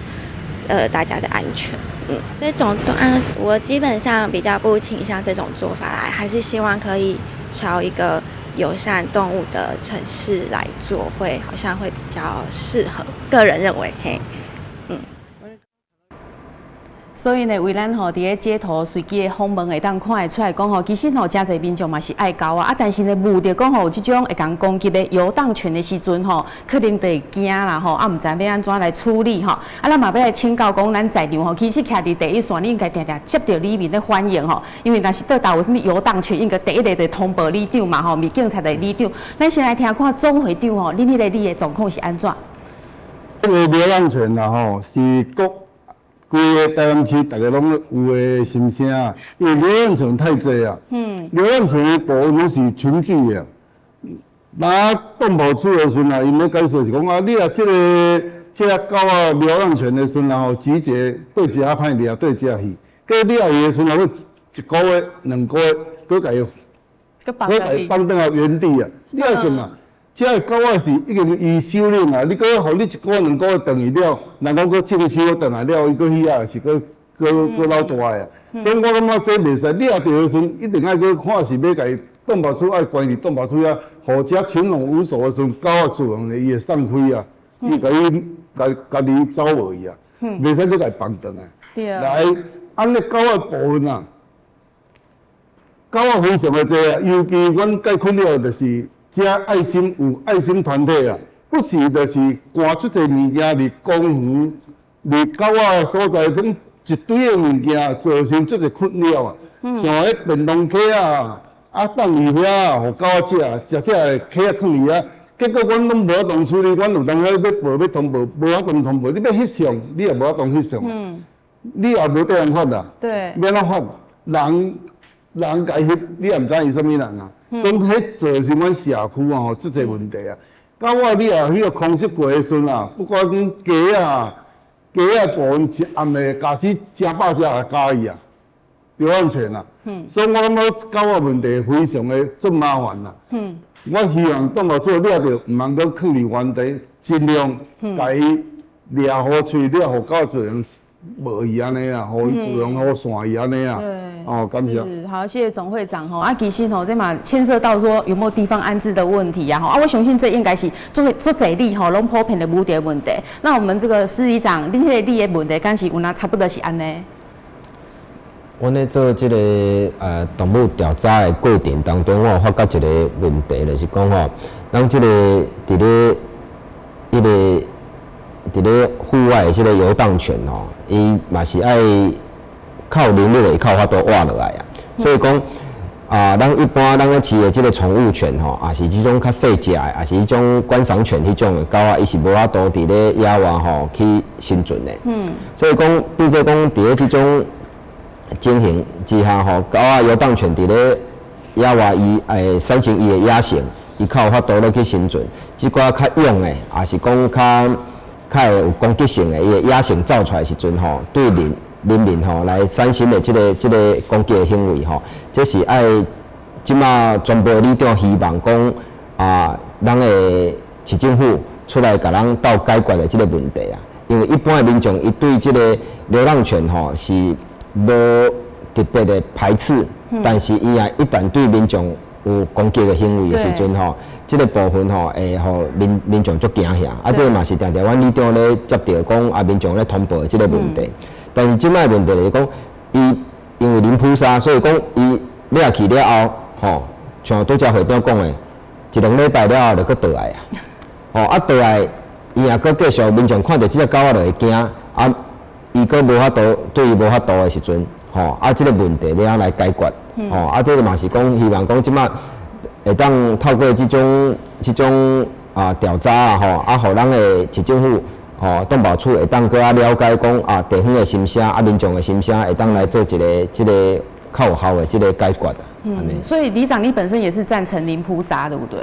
大家的安全。嗯，這種安我基本上比較不傾向這種做法來，還是希望可以朝一個友善動物的城市來做，會好像會比較適合。個人認為，嘿。所以呢，為咱吼佇咧街頭隨機的訪問會當看會出來講吼，其實吼誠濟民眾嘛是愛狗仔啊，但是呢，遇著講吼有這種會共攻擊的遊蕩犬的時陣吼，可能就會驚啦吼，啊，毋知欲按怎來處理吼。啊，咱嘛欲來請教講，咱在場吼，其實徛佇第一線，你應該定定接著里面咧反映吼，因為若是佗有啥物遊蕩犬，應該第一个就通報里長嘛吼，咪警察的里長。咱先來聽看總會長吼，恁彼個里的狀況是按怎？這个流浪犬啦吼，是國規个台南市，逐家攏有的心聲，因為流浪犬太濟啊。流浪犬的部分攏是群聚的。那動保處的時陣啊，𪜶咧解說是講啊，你若這个這隻狗仔流浪犬的時陣啊吼，集結對遮歹掠，對遮去。過你若伊的時陣啊，一个月、2个月，閣共伊，閣共伊放轉來原地啊。你若想啊？這个狗仔是已經伊首領啊！你閣予你一个月、2个月轉去了，人講閣種收轉來了，伊閣去遐是閣閣閣老大的啊。所以我感覺這袂使，掠著的時陣一定愛閣看是欲共伊動保處愛關佇動保處遐，予這群龍無首的時陣，狗仔自然的伊會散開啊，伊共伊家家己走無去啊，袂使閣共伊放轉來。來，按呢狗仔部分啊，狗仔非常的濟啊，尤其阮介困擾就是。這愛心有愛心團體啊，不時就是搬出濟物件佇公園、佇狗仔所在，攏一堆的物件，造成足濟困擾啊。像彼便當盒啊，啊放佇遐，予狗仔食，食食的盒仔囥佇遐，結果阮攏無法度處理，阮有當時欲報欲通報，無法度通報。你欲翕相，你也無法度翕相。你也無綴人發啊。欲按怎發？人人共翕，你也毋知伊啥物人啊。所以彼造成阮社區啊吼，足濟問題啊。狗仔你若彼个空襲過的時陣啊，不管講雞仔、雞仔部分一暗的，咬死成百隻也咬伊啊，著安全啊。所以我感覺狗仔問題非常的足麻煩啦。我希望動保處掠著，毋通閣囥佇原地，盡量共伊掠好喙，掠予狗自然無去按呢啊，予伊自然好散去按呢啊。哦，感謝。是，好，謝謝總會長吼。啊，其實吼，這嘛牽涉到說有沒有地方安置的問題啊。吼，啊，我相信這應該是足足濟里吼，攏普遍的問題問題。那我們這個施里長，恁彼个里的問題，敢是有哪差不多是按呢？阮咧做這个動物調查的過程當中，我有發覺一个問題，就是講吼，咱這个佇咧彼个佇咧戶外的這个遊蕩犬吼，伊嘛是愛靠能力會較有法度活落來啊。所以講啊，咱一般咱咧飼的這个寵物犬吼，也是這種較細隻的，也是彼種觀賞犬彼種的狗仔，伊是無法度佇咧野外吼去生存的。所以講，變做講佇咧這種情形之下吼，狗仔遊蕩犬佇咧野外伊會產生伊的野性，伊較有法度咧去生存。這寡較勇的，也是講較較會有攻擊性的，伊的野性走出來時陣吼，對人人民吼來產生的這个攻擊的行為吼，這是愛這馬全部里長希望講啊，咱的市政府出來共咱鬥解決的這个問題啊。因為一般的民眾伊對這个流浪犬吼是無特別的排斥，但是伊若一旦對民眾有攻擊的行為的時陣吼，這个部分吼會予民民眾足驚嚇。啊，這个嘛是定定阮里長咧接著講啊，民眾咧通報的這个問題。但是這擺問題就是講，伊因為零撲殺，所以講伊掠去了後，吼，像拄才會長講的，一兩禮拜了後就閣倒來啊。吼，啊倒來，伊若閣繼續民眾看著這隻狗仔就會驚，啊，伊閣無法度對伊無法度的時陣，吼，啊，這个問題欲按怎來解決？吼，啊，這个嘛是講希望講這擺會當透過這種這種啊調查啊，吼，啊，予咱的市政府。吼，動保處會當閣較了解講啊，地方的心聲啊，民眾的心聲，會當來做一个這个較有效的這个解決啊。所以里長你本身也是贊成零撲殺，對不對？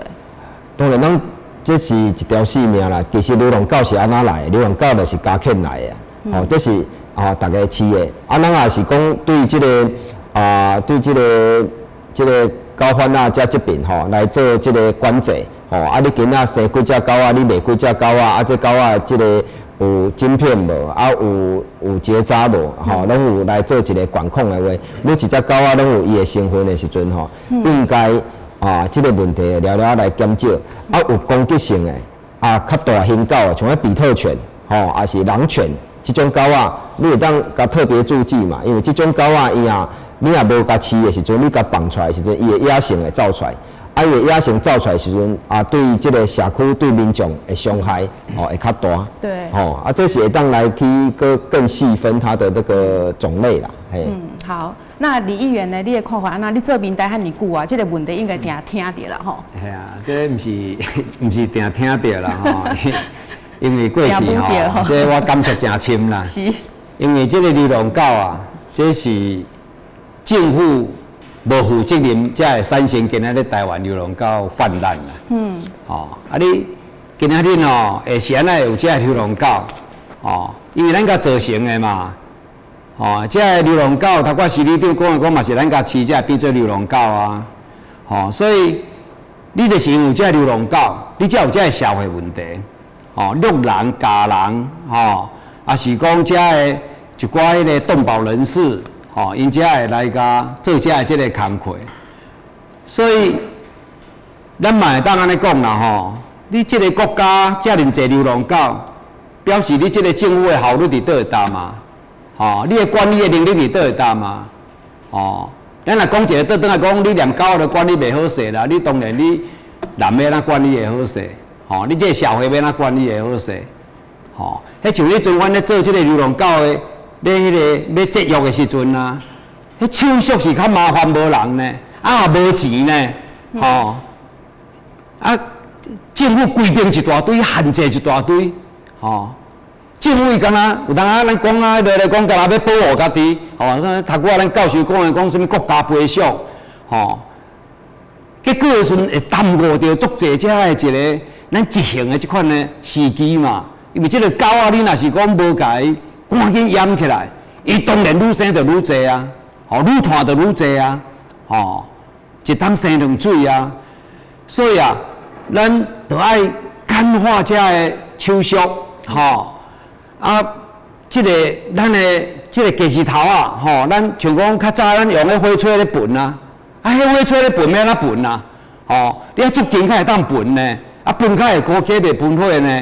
當然，咱這是一條性命啦。其實流浪狗是按怎來的？流浪狗就是家犬來的啊。吼，這是啊，逐家飼的。啊，咱也是講對這个啊，對這个這个狗販仔這這邊吼來做這个管制。吼，啊！你囡仔生幾隻狗仔，你賣幾隻狗仔，啊！這狗仔這个有晶片無？啊，有有結紮無？吼，攏有來做一个管控的話，每一隻狗仔攏有伊的身份的時陣吼，應該啊，這个问题了了来减少。啊，有攻击性的，啊，较大型狗的，像彼比特犬，吼，抑是狼犬，這種狗仔，你會當共特別注記嘛？因為這種狗仔伊啊，你若無共飼的時陣，你共放出來的時陣，伊的野性會走出來。啊，伊的野性走出來的時陣，啊，對這个社區對民眾的傷害，吼，會較大。吼，啊，這是會當來去閣更細分它的這個種類啦。嘿。嗯，好，那李議員呢？你的看法按怎？你做民代遐爾久啊，這个問題應該定聽著啦，吼。嘿啊，這毋是定聽著啦，吼，因為過去吼，這我感觸誠深啦。因為這个流浪狗啊，這是政府無負責任，才會產生今仔日台灣流浪狗泛濫啦。哦，啊你今仔日哦，會是按怎會有這个流浪狗？哦，因為咱共造成的嘛。哦，這个流浪狗，頭拄市里長講的講嘛是咱共飼，才會變做流浪狗啊。哦，所以你就是因為有這个流浪狗，你才有這个社會問題。哦，虐人、咬人，吼，抑是講這个一寡彼个動保人士，吼，𪜶才會來共做這个這个工課。所以，咱嘛會當按呢講啦，吼，你這个國家遮爾濟流浪狗，表示你這个政府的效率佇佗一搭嘛？吼，你的管理的能力佇佗一搭嘛？吼，咱若講一个倒轉來講，你連狗都管理袂好勢啦，你當然你人欲按怎管理會好勢？吼，你這个社會欲按怎管理會好勢？吼，彼像彼陣阮咧做這个流浪狗的，咧彼个欲節育的時陣啊，彼手續是較麻煩無人呢，啊也無錢呢，吼，啊政府規定一大堆，限制一大堆，吼，政府伊敢若有當啊，咱講啊，彼个咧講，敢若欲保護家己，吼，頭拄仔咱教授講的講啥物國家賠償，吼，結果的時陣會耽誤著足濟遮的一个咱執行的這款的時機嘛，因為這个狗仔，你若是講無共伊趕緊閹起來，伊當然愈生就愈濟啊，吼，愈湠就愈濟啊，吼，一冬生兩水啊，所以啊，咱著愛簡化遮个手續，吼，啊，這个咱的這个雞舌頭啊，吼，咱像講較早咱用彼火炊咧歕啊，啊，彼火炊咧歕欲按怎歕啊？吼，你愛足勤才會當歕呢，啊，歕較會高起袂歕火呢，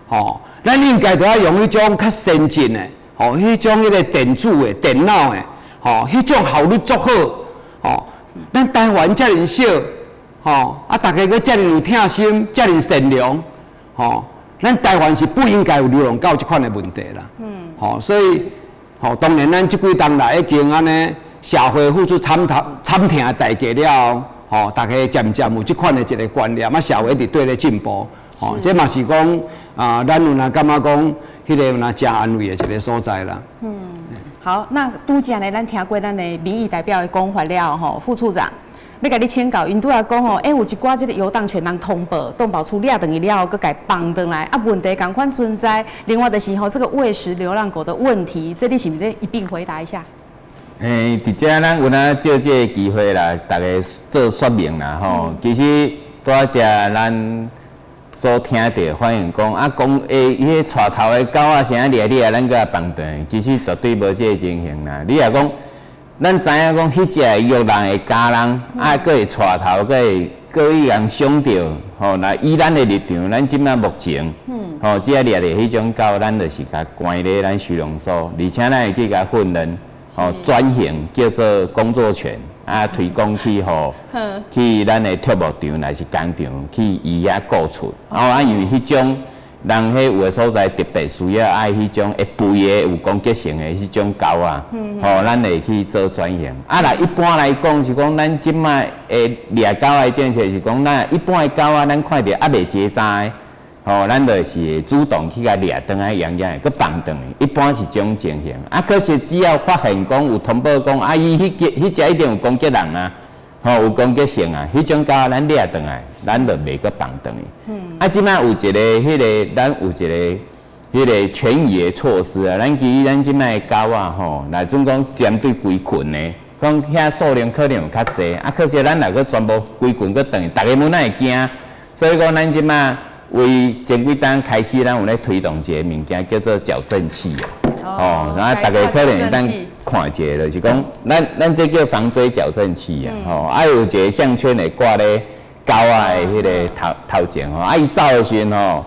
吼，咱應該著愛用彼種較先進的，吼，彼種彼个電子的、電腦的，吼，彼種效率足好，吼，咱台灣遮爾少，吼，啊，逐家閣遮爾有疼心，遮爾善良，吼，咱台灣是不應該有流浪狗這款的問題啦。吼，所以，吼，當然咱這幾冬來已經按呢，社會付出慘痛慘痛的代價了後，吼，逐家漸漸有這款的一个觀念，啊，社會一直綴咧進步，吼，這嘛是講啊，咱有若感覺講，彼个有若誠安慰的一个所在啦。嗯，好，那拄才呢，咱聽過咱的民意代表的講法了吼，副處長，欲共你請教，𪜶拄仔講吼，欸，有一寡這个遊蕩犬人通報，動保處掠轉去了後，閣共放轉來，啊，問題仝款存在。另外就是吼，這個餵食流浪狗的問題，這你是毋是一併回答一下？欸，佇遮咱有影借這个機會啦，逐家做說明啦吼。其實拄仔遮咱所聽著，反映講啊，講欸，彼个帶頭的狗仔啥掠掠，咱閣放轉去，其實絕對無這个情形啦。你若講，咱知影講，彼隻會虐人會咬人，啊，閣會帶頭，閣會閣去共傷著，吼。那以咱的立場，咱這馬目前，吼，只要掠著彼種狗，咱就是共關咧咱收容所，而且咱會去共訓練，吼，轉型叫做工作犬，啊，推廣去予，去咱的畜牧場，抑是工廠去伊遐顧厝，啊，因為彼種人彼有的所在特別需要愛彼種會肥的、有攻擊性的彼種狗仔，吼，咱會去做轉型。啊，若一般來講是講，咱這馬的掠狗仔的政策是講，咱一般的狗仔，咱看著猶未結紮的，吼，咱就是會主動去共掠轉來養養，閣放轉去。一般是這種情形。啊，可是只要發現講有通報講，啊，伊彼隻彼隻一定有攻擊人啊，吼，有攻擊性啊，彼種狗仔咱掠轉來，咱就袂閣放轉去。啊，這馬有一个，彼个，咱有一个，彼个權宜的措施啊。咱其實咱這馬的狗仔吼，若準講針對規群的，講遐數量可能有較濟，啊，可是咱若閣全部規群閣轉去，逐家門哪會驚？所以講，咱這馬為前幾冬開始，咱有咧推動一个物件叫做矯正器啊。哦，然後逐家可能會當看一下，就是講，咱這叫防追矯正器啊，吼，啊有一個項圈會掛咧狗仔的彼个頭前吼，啊伊走的時陣吼，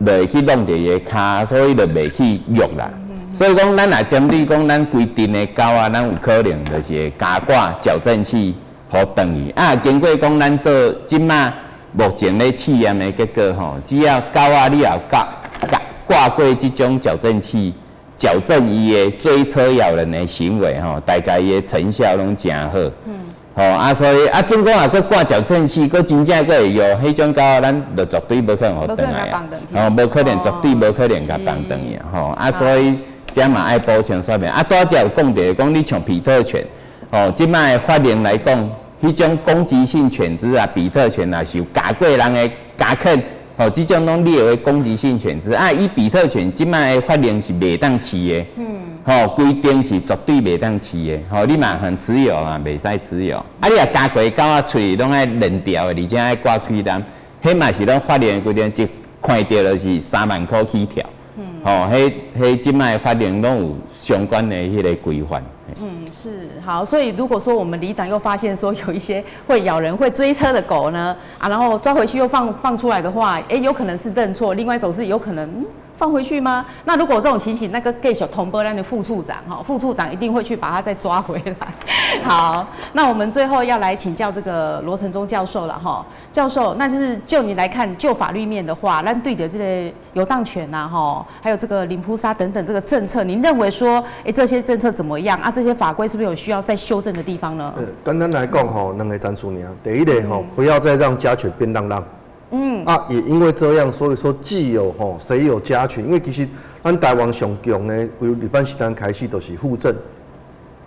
就會去弄著伊的跤，所以就袂去虐啦。所以講，咱若針對講咱規陣的狗仔，咱有可能就是會加掛矯正器，予轉去。啊，經過講咱做這馬目前咧試驗的結果吼，只要狗仔你也掛掛過這種矯正器，矯正伊的追車咬人的行為吼，大概伊的成效攏誠好。吼啊，所以啊，總講若閣掛矯正器，閣真正閣會用，彼種狗仔，咱就絕對無可能予轉來啊。吼，無可能，絕對無可能共放轉去吼。啊，所以這嘛愛補充說明。啊，拄才有講著講你像比特犬，吼，這擺的法令來講，彼種攻擊性犬隻啊，比特犬啊，是有咬過人的家犬，吼，這種攏列為攻擊性犬隻。啊，以比特犬這擺的法令是袂當飼的。吼，規定是絕對袂當飼的，吼，你嘛很持有嘛，袂使持有。啊，你若咬過狗仔喙攏愛連掉的，而且愛掛喙罨，彼嘛是攏法令的規定，一看著就是3萬箍起跳。吼，彼彼這擺法令攏有相關的彼个規範。嗯，是好，所以如果說我們里長又發現說有一些會咬人、會追車的狗呢，啊，然後抓回去又放出來的話，欸，有可能是認錯，另外一種是有可能，放回去嗎？那如果這種情形，那個繼續通報咱的副處長哈，副處長一定會去把他再抓回來。好，那我們最後要來請教這個羅成忠教授了哈，教授，那就是就你來看，就法律面的話，咱對的這個遊蕩犬吶哈，還有這個零撲殺等等這個政策，您認為說，欸，這些政策怎麼樣啊？這些法規是不是有需要再修正的地方呢？簡單來講吼，兩個層次爾。第一個吼，不要再讓家犬變浪浪。啊，也因為這樣，所以說既有吼誰有家犬，因為其實咱台灣上強的，由日本時代開始就是戶政，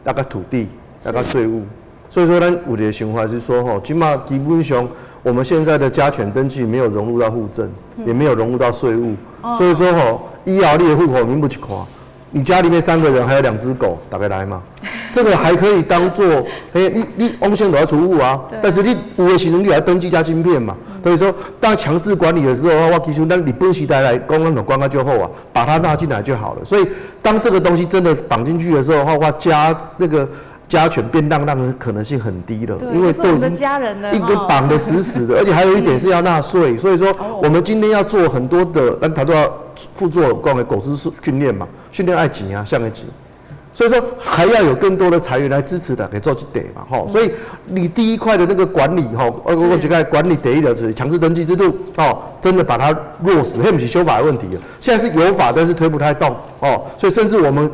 那個土地，那個稅務，所以說咱有一個想法是說吼，這馬基本上我們現在的家犬登記沒有融入到戶政，也沒有融入到稅務，所以說吼，以後你的戶口名簿一看，你家裡面3個人還有2隻狗，大家來嘛？這個還可以當做，嘿，你翁先都要除戶啊，但是你有的時陣你還登記加晶片嘛，所以說當強制管理的時候，我其實咱日本時代來講，咱就管較就好啊，把它納進來就好了。所以當這個東西真的綁進去的時候的話，加那個家犬變浪浪的可能性很低了，因為都已經一個綁得死死的，而且還有一點是要納稅，所以說我們今天要做很多的，咱頭拄仔副座講的狗隻訓練嘛，訓練愛錢啊，啥的錢。所以說還要有更多的財源來支持的，給做這點嘛，吼。所以你第一塊的那個管理，吼，我這個管理第一個就是強制登記制度，哦，真的把它落實，這不是修法的問題了。現在是有法，但是推不太動，哦，所以甚至我們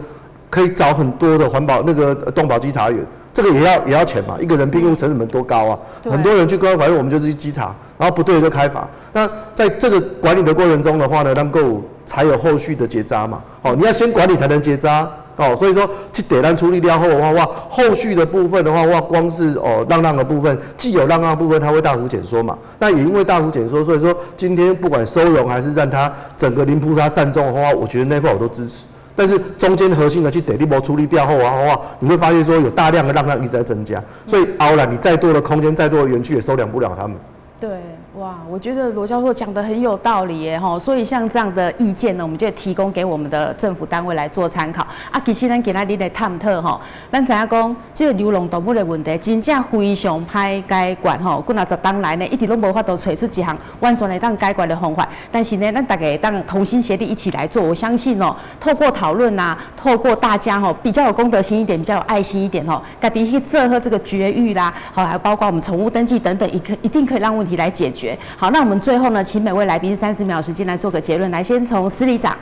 可以找很多的環保那個動保稽查員，這個也要錢嘛，一個人聘用成本多高啊？很多人去關，反正我們就是去稽查，然後不對就開罰。那在這個管理的過程中的話呢，能夠才有後續的結紮嘛，哦，你要先管理才能結紮。哦，所以說這點咱處理掉後的話，哇，後續的部分的話，哇，光是哦浪浪的部分，既有浪浪的部分，它會大幅減縮嘛。那也因為大幅減縮，所以說今天不管收容還是讓它整個零撲殺善終的話，我覺得那塊我都支持。但是中間核心的去得力波處理掉後啊，哇，你會發現說有大量的浪浪一直在增加，所以後來你再多的空間、再多的園區也收養不了他們。對。哇，我覺得羅教授講得很有道理耶吼，所以像這樣的意見呢，我們就提供給我們的政府單位來做參考。啊，其實咱今仔日來探討吼，咱知影講這個流浪動物的問題真正非常歹解決吼，幾若十冬來呢，一直攏無法度揣出一項完全會當解決的方法。但是呢，咱大家會當同心協力一起來做，我相信哦，透過討論啊，透過大家吼比較有公德心一點，比較有愛心一點吼，家己去做好這個絕育啦，好，還包括我們寵物登記等等，一定可以讓問題來解決。好，那我們最後呢，請每位來賓30秒時間來做個結論。來，先從司里長。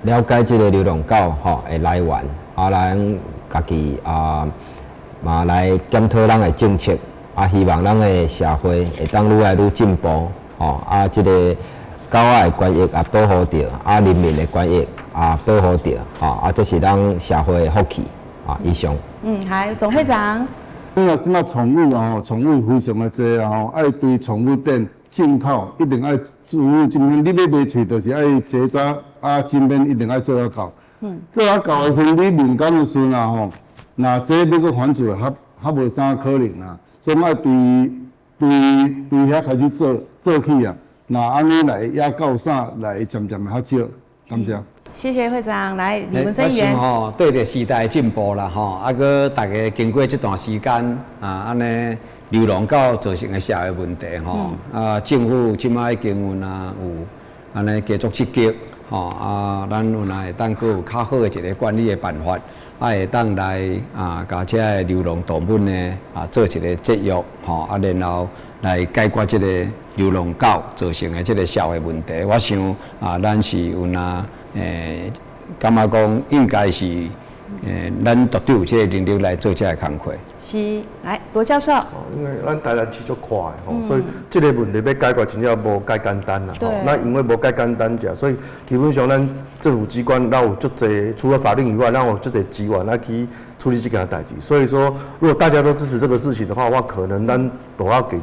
了解這個流浪狗吼的來源，啊，咱家己啊嘛來檢討咱的政策，啊，希望咱的社會會當愈來愈進步，吼，啊，這個狗仔的權益也保護著，啊，人民的權益也保護著，吼，啊，這是咱社會的福氣，啊，以上。嗯，好，總會長。因為這馬寵物啊，吼，寵物非常的濟啊，吼，愛對寵物店進口一定愛注意這面，你欲賣喙就是愛結紮啊，這面一定愛做啊到。做啊到的時陣，你民間的時陣啊，吼，若這欲閣繁殖，較無啥可能啊。所以愛對遐開始做起啊。若按呢來野狗啥來漸漸較少。感謝。謝謝會長，來李文珍議員。吼，對著時代進步啦吼，啊，閣大家經過這段時間啊，按呢流浪狗造成的社會問題吼，啊，政府這擺已經有啊有按呢加做積極吼，啊，咱有若會當閣有較好的一个管理的辦法，啊，會當來啊，共這个流浪動物呢啊做一个節約吼，啊，然後來解決這个流浪狗造成的這个社會問題。我想啊，咱是有若感覺講應該是咱絕對有這个能力來做這个工課。是，來羅教授。因為咱台南市足闊的吼，所以這个問題欲解決真正無介簡單啦。那因為無介簡單者，所以基本上咱政府機關咱有足濟，除了法令以外，咱有足濟資源來去處理這件代誌。所以說，如果大家都支持這個事情的話，我可能咱都要給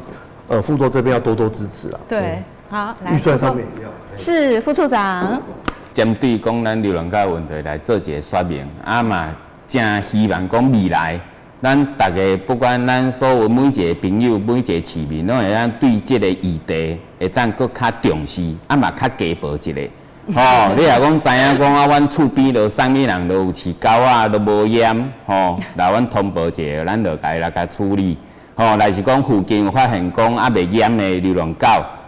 副座這邊要多多支持啦。對，好，預算上面也要。是副處長。針對講咱流浪狗問題來做一个說明，啊嘛，誠希望講未來，咱逐家不管咱所有每一个朋友、每一个市民，攏會當對這个議題會當閣較重視，啊嘛較加報一下。吼，你若講知影講啊，阮厝邊就啥物人都有飼狗仔，都無閹，吼，來阮通報一下，咱就共伊來共處理。吼，若是講附近有發現講猶未閹的流浪狗，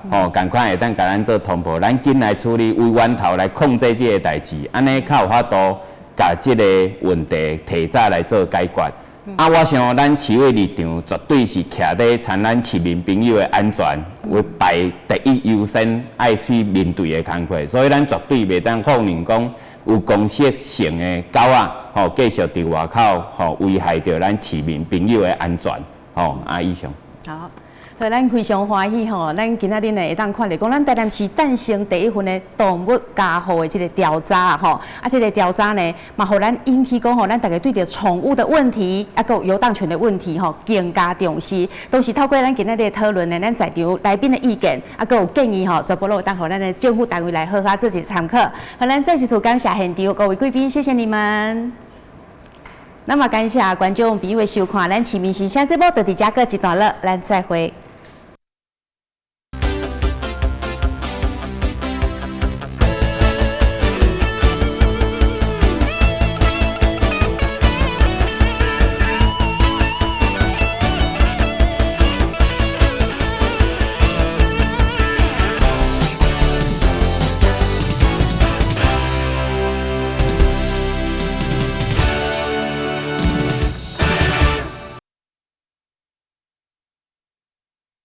吼，仝款會當共咱做通報，咱緊來處理，為源頭來控制這个代誌，按呢較有法度共這个問題提早來做解決。啊，我想咱市委立場絕對是徛佇參咱市民朋友的安全為排第一優先愛去面對的工課，所以咱絕對袂當放任講有攻擊性的狗仔，吼，繼續佇外口，吼，危害著咱市民朋友的安全，吼，啊，以上。好。好，咱非常歡喜吼，咱今仔日呢會當看著講，咱台南市誕生第一份的動物家護的這个調查吼，啊，這个調查呢，嘛，予咱引起講吼，咱逐家對著寵物的問題，啊，閣有遊蕩犬的問題吼，更加重視。都是透過咱今仔日的討論呢，咱在場來賓的意見，啊，閣有建議吼，全部攏會當予咱的政府單位來好好做一个參考。好，咱再次感謝現場各位貴賓，謝謝你們。那麼感謝觀眾朋友的收看，咱市民心聲節目就佇遮告一段落，咱再會。